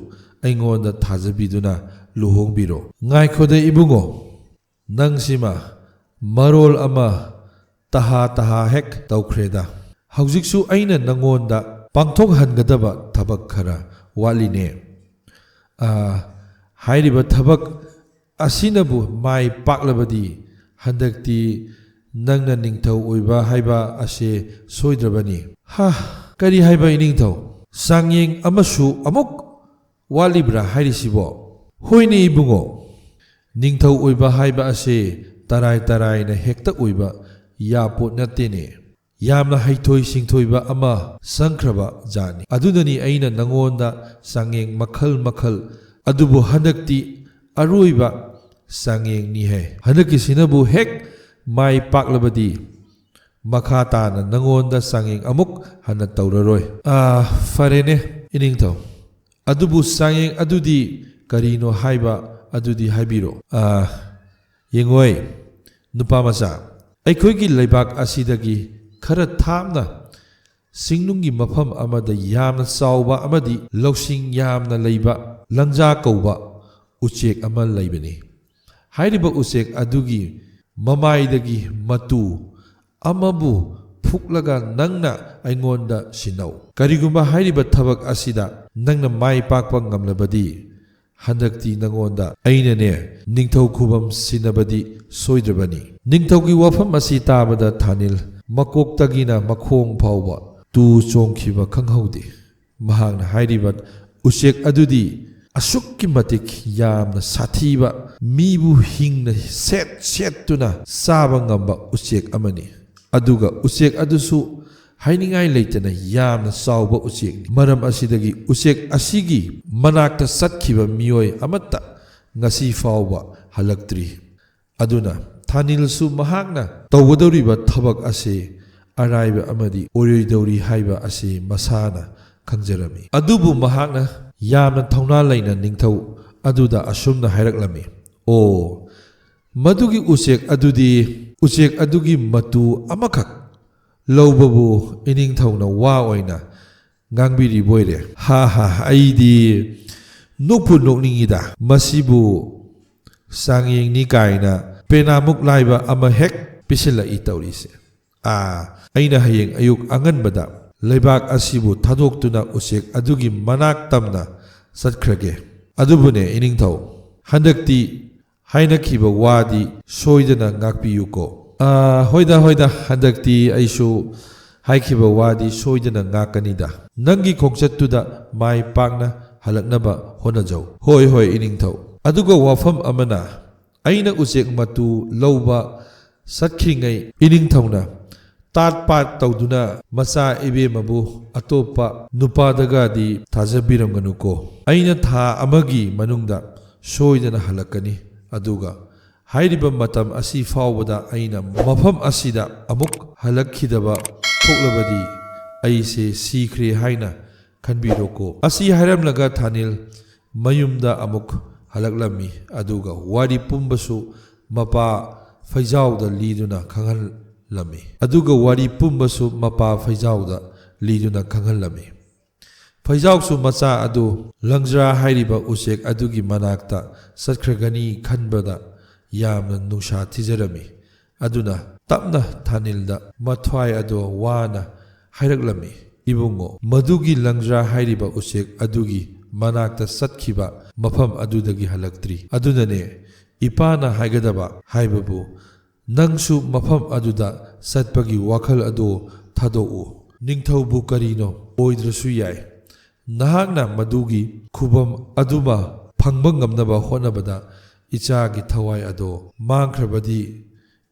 ꯑꯩꯉꯣꯟꯗ ꯊꯥꯖꯕꯤꯗꯨꯅ ꯂꯨꯍꯣꯡꯕꯤꯔꯣ꯫" "ꯉꯥꯏꯈꯣꯗ ꯏꯕꯨꯡꯉꯣ, ꯅꯪꯁꯤꯃ ꯃꯔꯣꯜ ꯑꯃ ꯇꯍꯥ ꯇꯍꯥ ꯍꯦꯛ ꯇꯧꯈ꯭ꯔꯦꯗ꯫ ꯍꯧꯖꯤꯛꯁꯨ ꯑꯩꯅ ꯅꯪꯉꯣꯟꯗ ꯄꯥꯡꯊꯣꯛꯍꯟꯒꯗꯕ ꯊꯕꯛ ꯈꯔ ꯋꯥꯠꯂꯤꯅꯦ꯫ ꯑꯥ, ꯍꯥꯏꯔꯤꯕ ꯊꯕꯛ ꯑꯁꯤꯅꯕꯨ ꯃꯥꯏ ꯄꯥꯛꯂꯕꯗꯤ ꯍꯟꯗꯛꯇꯤ ꯅꯪꯅ ꯅꯤꯡꯊꯧ ꯑꯣꯏꯕ ꯍꯥꯏꯕ ꯑꯁꯦ ꯁꯣꯏꯗ꯭ꯔꯕꯅꯤ꯫" "ꯍꯥ, ꯀꯔꯤ ꯍꯥꯏꯕ ꯏꯅꯤꯡꯊꯧ? ꯆꯥꯡꯌꯦꯡ ꯑꯃꯁꯨ ꯑꯃꯨꯛ ꯋꯥꯠꯂꯤꯕ꯭ꯔꯥ ꯍꯥꯏꯔꯤꯁꯤꯕꯣ?" "ꯍꯣꯏꯅꯦ ꯏꯕꯨꯡꯉꯣ, ꯅꯤꯡꯊꯧ ꯑꯣꯏꯕ ꯍꯥꯏꯕ ꯑꯁꯦ ꯇꯔꯥꯏ ꯇꯔꯥꯏꯅ ꯍꯦꯛꯇ ꯑꯣꯏꯕ ꯌꯥꯄꯣꯠ ꯅꯠꯇꯦꯅꯦ꯫ ꯌꯥꯝꯅ ꯍꯩꯊꯣꯏ ꯁꯤꯡꯊꯣꯏꯕ ꯑꯃ ꯆꯪꯈ꯭ꯔꯕ ꯖꯥꯠꯅꯤ꯫ ꯑꯗꯨꯅꯅꯤ ꯑꯩꯅ ꯅꯉꯣꯟꯗ ꯆꯥꯡꯌꯦꯡ ꯃꯈꯜ ꯃꯈꯜ, ꯑꯗꯨꯕꯨ ꯍꯟꯗꯛꯇꯤ ꯑꯔꯣꯏꯕ ꯆꯥꯡꯌꯦꯡꯅꯤ ꯍꯥꯏ꯫ ꯍꯟꯗꯛꯀꯤꯁꯤꯅꯕꯨ ꯍꯦꯛ ꯃꯥꯏ ꯄꯥꯛꯂꯕꯗꯤ ꯃꯈꯥ ꯇꯥꯅ ꯅꯉꯣꯟꯗ ꯆꯥꯡꯌꯦꯡ ꯑꯃꯨꯛ ꯍꯟꯅ ꯇꯧꯔꯔꯣꯏ꯫" "ꯑꯥ, ꯐꯔꯦꯅꯦ ꯏꯅꯤꯡꯊꯧ, ꯑꯗꯨꯕꯨ ꯆꯥꯡꯌꯦꯡ ꯑꯗꯨꯗꯤ ꯀꯔꯤꯅꯣ ꯍꯥꯏꯕ ꯑꯗꯨꯗꯤ ꯍꯥꯏꯕꯤꯔꯣ꯫" "ꯑꯥ, ꯌꯦꯡꯉꯣꯏ, "ꯅꯨꯄꯥꯃꯆꯥ, ꯑꯩꯈꯣꯏꯒꯤ ꯂꯩꯕꯥꯛ ꯑꯁꯤꯗꯒꯤ ꯈꯔ ꯊꯥꯞꯅ ꯆꯤꯡꯅꯨꯡꯒꯤ ꯃꯐꯝ ꯑꯃꯗ ꯌꯥꯝꯅ ꯆꯥꯎꯕ ꯑꯃꯗꯤ ꯂꯧꯁꯤꯡ ꯌꯥꯝꯅ ꯂꯩꯕ ꯂꯪꯖꯥ ꯀꯧꯕ ꯎꯆꯦꯛ ꯑꯃ ꯂꯩꯕꯅꯤ꯫ ꯍꯥꯏꯔꯤꯕ ꯎꯆꯦꯛ ꯑꯗꯨꯒꯤ ꯃꯃꯥꯏꯗꯒꯤ ꯃꯇꯨ ꯑꯃꯕꯨ ꯐꯨꯛꯂꯒ ꯅꯪꯅ ꯑꯩꯉꯣꯟꯗ ꯁꯤꯟꯅꯧ꯫ ꯀꯔꯤꯒꯨꯝꯕ ꯍꯥꯏꯔꯤꯕ ꯊꯕꯛ ꯑꯁꯤꯗ ꯅꯪꯅ ꯃꯥꯏ ꯄꯥꯛꯄ ꯉꯝꯂꯕꯗꯤ, ꯍꯟꯗꯛꯇꯤ ꯅꯉꯣꯟꯗ ꯑꯩꯅꯅꯦ, ꯅꯤꯡꯊꯧ ꯈꯨꯕꯝ ꯁꯤꯟꯅꯕꯗꯤ ꯁꯣꯏꯗ꯭ꯔꯕꯅꯤ꯫" ꯅꯤꯡꯊꯧꯒꯤ ꯋꯥꯐꯝ ꯑꯁꯤ ꯇꯥꯕꯗ ꯊꯥꯅꯤꯜ ꯃꯀꯣꯛꯇꯒꯤꯅ ꯃꯈꯣꯡ ꯐꯥꯎꯕ ꯇꯨ ꯆꯣꯡꯈꯤꯕ ꯈꯪꯍꯧꯗꯦ꯫ ꯃꯍꯥꯛꯅ ꯍꯥꯏꯔꯤꯕ ꯎꯆꯦꯛ ꯑꯗꯨꯗꯤ ꯑꯁꯨꯛꯀꯤ ꯃꯇꯤꯛ ꯌꯥꯝꯅ ꯁꯥꯊꯤꯕ, ꯃꯤꯕꯨ ꯍꯤꯡꯅ ꯁꯦꯠ ꯁꯦꯠꯇꯨꯅ ꯆꯥꯕ ꯉꯝꯕ ꯎꯆꯦꯛ ꯑꯃꯅꯤ꯫ ꯑꯗꯨꯒ ꯎꯆꯦꯛ ꯑꯗꯨꯁꯨ ꯍꯥꯏꯅꯤꯡꯉꯥꯏ ꯂꯩꯇꯅ ꯌꯥꯝꯅ ꯆꯥꯎꯕ ꯎꯆꯦꯛꯅꯤ꯫ ꯃꯔꯝ ꯑꯁꯤꯗꯒꯤ ꯎꯆꯦꯛ ꯑꯁꯤꯒꯤ ꯃꯅꯥꯛꯇ ꯆꯠꯈꯤꯕ ꯃꯤꯑꯣꯏ ꯑꯃꯠꯇ ꯉꯁꯤ ꯐꯥꯎꯕ ꯍꯜꯂꯛꯇ꯭ꯔꯤ꯫ ꯑꯗꯨꯅ ꯊꯥꯅꯤꯜꯁꯨ ꯃꯍꯥꯛꯅ ꯇꯧꯒꯗꯧꯔꯤꯕ ꯊꯕꯛ ꯑꯁꯤ ꯑꯔꯥꯏꯕ ꯑꯃꯗꯤ ꯑꯣꯏꯔꯣꯏꯗꯧꯔꯤ ꯍꯥꯏꯕ ꯑꯁꯤ ꯃꯁꯥꯅ ꯈꯪꯖꯔꯝꯃꯤ꯫ ꯑꯗꯨꯕꯨ ꯃꯍꯥꯛꯅ ꯌꯥꯝꯅ ꯊꯧꯅꯥ ꯂꯩꯅ ꯅꯤꯡꯊꯧ ꯑꯗꯨꯗ ꯑꯁꯨꯝꯅ ꯍꯥꯏꯔꯛꯂꯝꯃꯤ, "ꯑꯣ, ꯃꯗꯨꯒꯤ ꯎꯆꯦꯛ ꯑꯗꯨꯗꯤ, ꯎꯆꯦꯛ ꯑꯗꯨꯒꯤ ꯃꯇꯨ ꯑꯃꯈꯛ ꯂꯧꯕꯕꯨ ꯏꯅꯤꯡꯊꯧꯅ ꯋꯥ ꯑꯣꯏꯅ ꯉꯥꯡꯕꯤꯔꯤꯕꯣꯏꯔꯦ꯫ ꯍꯥ ꯍꯥ, ꯑꯩꯗꯤ ꯅꯣꯛꯄꯨ ꯅꯣꯛꯅꯤꯡꯉꯤꯗ꯫ ꯃꯁꯤꯕꯨ ꯆꯥꯡꯌꯦꯡꯅꯤ ꯀꯥꯏꯅ ꯄꯦꯅꯥꯃꯨꯛ ꯂꯥꯏꯕ ꯑꯃ ꯍꯦꯛ ꯄꯤꯁꯤꯜꯂꯛꯏ ꯇꯧꯔꯤꯁꯦ꯫ ꯑꯥ, ꯑꯩꯅ ꯍꯌꯦꯡ ꯑꯌꯨꯛ ꯑꯉꯟꯕꯗ ꯂꯩꯕꯥꯛ ꯑꯁꯤꯕꯨ ꯊꯥꯗꯣꯛꯇꯨꯅ ꯎꯆꯦꯛ ꯑꯗꯨꯒꯤ ꯃꯅꯥꯛ ꯇꯝꯅ ꯆꯠꯈ꯭ꯔꯒꯦ꯫ ꯑꯗꯨꯕꯨꯅꯦ ꯏꯅꯤꯡꯊꯧ, ꯍꯟꯗꯛꯇꯤ ꯍꯥꯏꯅꯈꯤꯕ ꯋꯥꯗꯤ ꯁꯣꯏꯗꯅ ꯉꯥꯛꯄꯤꯌꯨꯀꯣ꯫" "ꯑꯥ, ꯍꯣꯏꯗ, ꯍꯣꯏꯗ, ꯍꯟꯗꯛꯇꯤ ꯑꯩꯁꯨ ꯍꯥꯏꯈꯤꯕ ꯋꯥꯗꯤ ꯁꯣꯏꯗꯅ ꯉꯥꯛꯀꯅꯤꯗ꯫ ꯅꯪꯒꯤ ꯈꯣꯡꯆꯠꯇꯨꯗ ꯃꯥꯏ ꯄꯥꯛꯅ ꯍꯜꯂꯛꯅꯕ ꯍꯣꯠꯅꯖꯧ꯫" "ꯍꯣꯏ, ꯍꯣꯏ, ꯏꯅꯤꯡꯊꯧ꯫" ꯑꯗꯨꯒ ꯋꯥꯐꯝ ꯑꯃꯅ, ꯑꯩꯅ ꯎꯆꯦꯛ ꯃꯇꯨ ꯂꯧꯕ ꯆꯠꯈ꯭ꯔꯤꯉꯩ ꯏꯅꯤꯡꯊꯧꯅ ꯇꯥꯠ ꯄꯥꯠ ꯇꯧꯗꯨꯅ ꯃꯆꯥ ꯏꯕꯦꯝꯃꯕꯨ ꯑꯇꯣꯞꯄ ꯅꯨꯄꯥꯗꯒꯗꯤ ꯊꯥꯖꯕꯤꯔꯝꯒꯅꯨꯀꯣ꯫ ꯑꯩꯅ ꯊꯥ ꯑꯃꯒꯤ ꯃꯅꯨꯡꯗ ꯁꯣꯏꯗꯅ ꯍꯜꯂꯛꯀꯅꯤ꯫ ꯑꯗꯨꯒ ꯍꯥꯏꯔꯤꯕ ꯃꯇꯝ ꯑꯁꯤ ꯐꯥꯎꯕꯗ ꯑꯩꯅ ꯃꯐꯝ ꯑꯁꯤꯗ ꯑꯃꯨꯛ ꯍꯜꯂꯛꯈꯤꯗꯕ ꯊꯣꯛꯂꯕꯗꯤ ꯑꯩꯁꯦ ꯁꯤꯈ꯭ꯔꯦ ꯍꯥꯏꯅ ꯈꯟꯕꯤꯔꯣꯀꯣ꯫ ꯑꯁꯤ ꯍꯥꯏꯔꯝꯂꯒ ꯊꯥꯅꯤꯜ ꯃꯌꯨꯝꯗ ꯑꯃꯨꯛ ꯍꯜꯂꯛꯂꯝꯃꯤ꯫ ꯑꯗꯨꯒ ꯋꯥꯔꯤ ꯄꯨꯝꯕꯁꯨ ꯃꯄꯥ ꯐꯩꯖꯥꯎꯗ ꯂꯤꯗꯨꯅ ꯈꯪꯍꯜꯂꯝꯃꯤ꯫ ꯑꯗꯨꯒ ꯋꯥꯔꯤ ꯄꯨꯝꯕꯁꯨ ꯃꯄꯥ ꯐꯩꯖꯥꯎꯗ ꯂꯤꯗꯨꯅ ꯈꯪꯍꯜꯂꯝꯃꯤ꯫ ꯐꯩꯖꯥꯎꯁꯨ ꯃꯆꯥ ꯑꯗꯨ ꯂꯪꯖ꯭ꯔꯥ ꯍꯥꯏꯔꯤꯕ ꯎꯆꯦꯛ ꯑꯗꯨꯒꯤ ꯃꯅꯥꯛꯇ ꯆꯠꯈ꯭ꯔꯒꯅꯤ ꯈꯟꯕꯗ ꯌꯥꯝꯅ ꯅꯨꯡꯁꯥ ꯊꯤꯖꯔꯝꯃꯤ꯫ ꯑꯗꯨꯅ ꯇꯞꯅ ꯊꯥꯅꯤꯜꯗ ꯃꯊ꯭ꯋꯥꯏ ꯑꯗꯣ ꯋꯥꯅ ꯍꯥꯏꯔꯛꯂꯝꯃꯤ, "ꯏꯕꯨꯡꯉꯣ, ꯃꯗꯨꯒꯤ ꯂꯪꯖ꯭ꯔꯥ ꯍꯥꯏꯔꯤꯕ ꯎꯆꯦꯛ ꯑꯗꯨꯒꯤ ꯃꯅꯥꯛꯇ ꯆꯠꯈꯤꯕ ꯃꯐꯝ ꯑꯗꯨꯗꯒꯤ ꯍꯜꯂꯛꯇ꯭ꯔꯤ꯫ ꯑꯗꯨꯅꯅꯦ ꯏꯄꯥꯅ ꯍꯥꯏꯒꯗꯕ ꯍꯥꯏꯕꯕꯨ, ꯅꯪꯁꯨ ꯃꯐꯝ ꯑꯗꯨꯗ ꯆꯠꯄꯒꯤ ꯋꯥꯈꯜ ꯑꯗꯨ ꯊꯥꯗꯣꯛꯎ꯫ ꯅꯤꯡꯊꯧꯕꯨ ꯀꯔꯤꯅꯣ ꯑꯣꯏꯗ꯭ꯔꯁꯨ ꯌꯥꯏ꯫ ꯅꯍꯥꯛꯅ ꯃꯗꯨꯒꯤ ꯈꯨꯕꯝ ꯑꯗꯨꯃ ꯐꯪꯕ ꯉꯝꯅꯕ ꯍꯣꯠꯅꯕꯗ ꯏꯆꯥꯒꯤ ꯊꯋꯥꯏ ꯑꯗꯣ ꯃꯥꯡꯈ꯭ꯔꯕꯗꯤ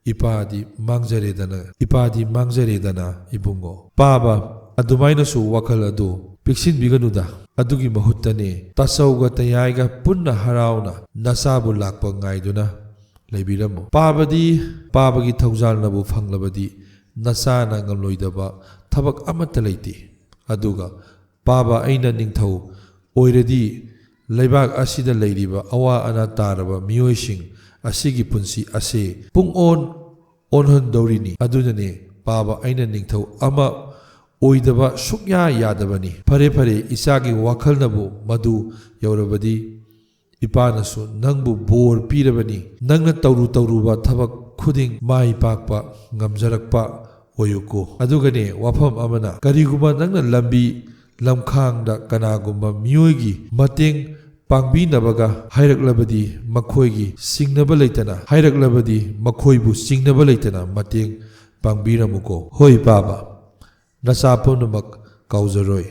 ꯏꯄꯥꯗꯤ ꯃꯥꯡꯖꯔꯦꯗꯅ, ꯏꯄꯥꯗꯤ ꯃꯥꯡꯖꯔꯦꯗꯅ ꯏꯕꯨꯡꯉꯣ꯫" ꯄꯥꯕ, ꯑꯗꯨꯃꯥꯏꯅꯁꯨ ꯋꯥꯈꯜ ꯑꯗꯨ ꯄꯤꯛꯁꯤꯟꯕꯤꯒꯅꯨꯗ꯫ ꯑꯗꯨꯒꯤ ꯃꯍꯨꯠꯇꯅꯦ ꯇꯥꯆꯧꯒ ꯇꯌꯥꯏꯒ ꯄꯨꯟꯅ ꯍꯔꯥꯎꯅ ꯅꯆꯥꯕꯨ ꯂꯥꯛꯄ ꯉꯥꯏꯗꯨꯅ ꯂꯩꯕꯤꯔꯝꯃꯨ꯫ ꯄꯥꯕꯗꯤ, ꯄꯥꯕꯒꯤ ꯊꯧꯖꯥꯜꯅꯕꯨ ꯐꯪꯂꯕꯗꯤ ꯅꯆꯥꯅ ꯉꯝꯂꯣꯏꯗꯕ ꯊꯕꯛ ꯑꯃꯠꯇ ꯂꯩꯇꯦ꯫ ꯑꯗꯨꯒ ꯄꯥꯕ ꯑꯩꯅ ꯅꯤꯡꯊꯧ ꯑꯣꯏꯔꯗꯤ ꯂꯩꯕꯥꯛ ꯑꯁꯤꯗ ꯂꯩꯔꯤꯕ ꯑꯋꯥ ꯑꯅꯥ ꯇꯥꯔꯕ ꯃꯤꯑꯣꯏꯁꯤꯡ ꯑꯁꯤꯒꯤ ꯄꯨꯟꯁꯤ ꯑꯁꯦ ꯄꯨꯡ ꯑꯣꯟ ꯑꯣꯟꯍꯟꯗꯧꯔꯤꯅꯤ꯫ ꯑꯗꯨꯅꯅꯦ ꯄꯥꯕ ꯑꯩꯅ ꯅꯤꯡꯊꯧ ꯑꯃ ꯑꯣꯏꯗꯕ ꯁꯨꯛꯌꯥ ꯌꯥꯗꯕꯅꯤ꯫ ꯐꯔꯦ, ꯐꯔꯦ, ꯏꯆꯥꯒꯤ ꯋꯥꯈꯜꯅꯕꯨ ꯃꯗꯨ ꯌꯧꯔꯕꯗꯤ ꯏꯄꯥꯅꯁꯨ ꯅꯪꯕꯨ ꯕꯣꯔ ꯄꯤꯔꯕꯅꯤ꯫ ꯅꯪꯅ ꯇꯧꯔꯨ ꯇꯧꯔꯨꯕ ꯊꯕꯛ ꯈꯨꯗꯤꯡ ꯃꯥꯏ ꯄꯥꯛꯄ ꯉꯝꯖꯔꯛꯄ ꯑꯣꯏꯌꯨꯀꯣ꯫ ꯑꯗꯨꯒꯅꯦ ꯋꯥꯐꯝ ꯑꯃꯅ, ꯀꯔꯤꯒꯨꯝꯕ ꯅꯪꯅ ꯂꯝꯕꯤ ꯂꯝꯈꯥꯡꯗ ꯀꯅꯥꯒꯨꯝꯕ ꯃꯤꯑꯣꯏꯒꯤ ꯃꯇꯦꯡ ꯄꯥꯡꯕꯤꯅꯕꯒ ꯍꯥꯏꯔꯛꯂꯕꯗꯤ ꯃꯈꯣꯏꯒꯤ ꯆꯤꯡꯅꯕ ꯂꯩꯇꯅ, ꯍꯥꯏꯔꯛꯂꯕꯗꯤ ꯃꯈꯣꯏꯕꯨ ꯆꯤꯡꯅꯕ ꯂꯩꯇꯅ ꯃꯇꯦꯡ ꯄꯥꯡꯕꯤꯔꯝꯃꯨꯀꯣ꯫ ꯍꯣꯏ ꯄꯥꯕ, ꯅꯆꯥ ꯄꯨꯝꯅꯃꯛ ꯀꯥꯎꯖꯔꯣꯏ꯫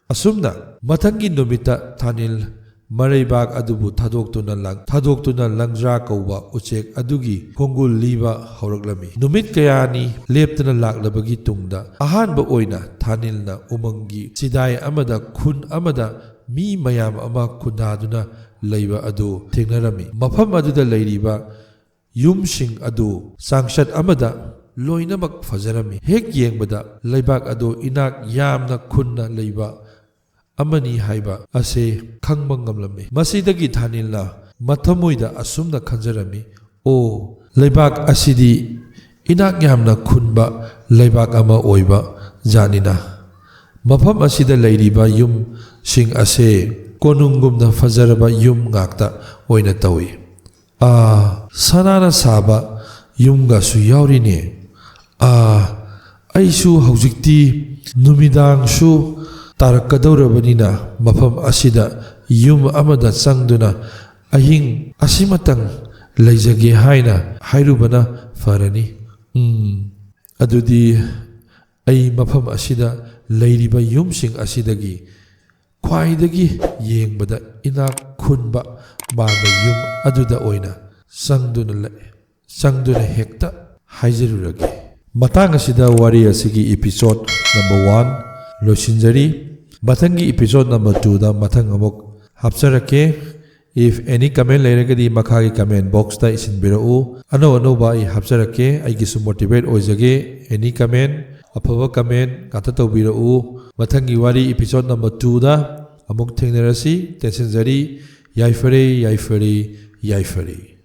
ꯑꯁꯨꯝꯅ ꯃꯊꯪꯒꯤ ꯅꯨꯃꯤꯠꯇ ꯊꯥꯅꯤꯜ ꯃꯔꯩꯕꯥꯛ ꯑꯗꯨꯕꯨ ꯊꯥꯗꯣꯛꯇꯨꯅ ꯂꯪ-, ꯊꯥꯗꯣꯛꯇꯨꯅ ꯂꯪꯖ꯭ꯔꯥ ꯀꯧꯕ ꯎꯆꯦꯛ ꯑꯗꯨꯒꯤ ꯈꯣꯡꯒꯨꯜ ꯂꯤꯕ ꯍꯧꯔꯛꯂꯝꯃꯤ꯫ ꯅꯨꯃꯤꯠ ꯀꯌꯥꯅꯤ ꯂꯦꯞꯇꯅ ꯂꯥꯛꯂꯕꯒꯤ ꯇꯨꯡꯗ ꯑꯍꯥꯟꯕ ꯑꯣꯏꯅ ꯊꯥꯅꯤꯜꯅ ꯎꯃꯪꯒꯤ ꯆꯤꯗꯥꯏ ꯑꯃꯗ ꯈꯨꯟ ꯑꯃꯗ ꯃꯤ ꯃꯌꯥꯝ ꯑꯃ ꯈꯨꯟꯗꯥꯗꯨꯅ ꯂꯩꯕ ꯑꯗꯨ ꯊꯦꯡꯅꯔꯝꯃꯤ꯫ ꯃꯐꯝ ꯑꯗꯨꯗ ꯂꯩꯔꯤꯕ ꯌꯨꯝꯁꯤꯡ ꯑꯗꯨ ꯆꯥꯡꯆꯠ ꯑꯃꯗ ꯂꯣꯏꯅꯃꯛ ꯐꯖꯔꯝꯃꯤ꯫ ꯍꯦꯛ ꯌꯦꯡꯕꯗ ꯂꯩꯕꯥꯛ ꯑꯗꯨ ꯏꯅꯥꯛ ꯌꯥꯝꯅ ꯈꯨꯟꯅ ꯂꯩꯕ ꯑꯃꯅꯤ ꯍꯥꯏꯕ ꯑꯁꯦ ꯈꯪꯕ ꯉꯝꯂꯝꯃꯤ꯫ ꯃꯁꯤꯗꯒꯤ ꯊꯥꯅꯤꯜꯅ ꯃꯊꯃꯣꯏꯗ ꯑꯁꯨꯝꯅ ꯈꯟꯖꯔꯝꯃꯤ, "ꯑꯣ, ꯂꯩꯕꯥꯛ ꯑꯁꯤꯗꯤ ꯏꯅꯥꯛ ꯌꯥꯝꯅ ꯈꯨꯟꯕ ꯂꯩꯕꯥꯛ ꯑꯃ ꯑꯣꯏꯕ ꯖꯥꯠꯅꯤꯅ, ꯃꯐꯝ ꯑꯁꯤꯗ ꯂꯩꯔꯤꯕ ꯌꯨꯝꯁꯤꯡ ꯑꯁꯦ ꯀꯣꯅꯨꯡꯒꯨꯝꯅ ꯐꯖꯔꯕ ꯌꯨꯝ ꯉꯥꯛꯇ ꯑꯣꯏꯅ ꯇꯧꯏ꯫ ꯑꯥ, ꯁꯅꯥꯅ ꯁꯥꯕ ꯌꯨꯝꯒꯁꯨ ꯌꯥꯎꯔꯤꯅꯦ꯫ ꯑꯥ, ꯑꯩꯁꯨ ꯍꯧꯖꯤꯛꯇꯤ ꯅꯨꯃꯤꯗꯥꯡꯁꯨ ꯇꯥꯔꯛꯀꯗꯧꯔꯕꯅꯤꯅ, ꯃꯐꯝ ꯑꯁꯤꯗ ꯌꯨꯝ ꯑꯃꯗ ꯆꯪꯗꯨꯅ ꯑꯍꯤꯡ ꯑꯁꯤꯃꯇꯪ ꯂꯩꯖꯒꯦ ꯍꯥꯏꯅ ꯍꯥꯏꯔꯨꯕꯅ ꯐꯔꯅꯤ꯫ ꯎꯝ, ꯑꯗꯨꯗꯤ ꯑꯩ ꯃꯐꯝ ꯑꯁꯤꯗ ꯂꯩꯔꯤꯕ ꯌꯨꯝꯁꯤꯡ ꯑꯁꯤꯗꯒꯤ ꯈ꯭ꯋꯥꯏꯗꯒꯤ ꯌꯦꯡꯕꯗ ꯏꯅꯥꯛ ꯈꯨꯟꯕ ꯃꯥꯟꯕ ꯌꯨꯝ ꯑꯗꯨꯗ ꯑꯣꯏꯅ ꯆꯪꯗꯨꯅ ꯂꯩ, ꯆꯪꯗꯨꯅ ꯍꯦꯛꯇ ꯍꯥꯏꯖꯔꯨꯔꯒꯦ꯫ ꯃꯇꯥꯡ ꯑꯁꯤꯗ ꯋꯥꯔꯤ ꯑꯁꯤꯒꯤ episode number one ꯂꯣꯏꯁꯤꯟꯖꯔꯤ꯫ ꯃꯊꯪꯒꯤ episode number twoꯗ ꯃꯊꯪ ꯑꯃꯨꯛ ꯍꯥꯞꯆꯔꯛꯀꯦ꯫ If any comment ꯂꯩꯔꯒꯗꯤ ꯃꯈꯥꯒꯤ comment boxꯇ ꯏꯁꯤꯟꯕꯤꯔꯛꯎ꯫ ꯑꯅꯧ ꯑꯅꯧꯕ ꯑꯩ ꯍꯥꯞꯆꯔꯛꯀꯦ꯫ ꯑꯩꯒꯤꯁꯨ motivate ꯑꯣꯏꯖꯒꯦ꯫ Any comment, ꯑꯐꯕ comment ꯉꯥꯛꯇ ꯇꯧꯕꯤꯔꯛꯎ꯫ ꯃꯊꯪꯒꯤ ꯋꯥꯔꯤ episode number twoꯗ ꯑꯃꯨꯛ ꯊꯦꯡꯅꯔꯁꯤ꯫ ꯇꯦꯟꯁꯤꯟꯖꯔꯤ꯫ ꯌꯥꯏꯐꯔꯦ, ꯌꯥꯏꯐꯔꯦ, ꯌꯥꯏꯐꯔꯦ꯫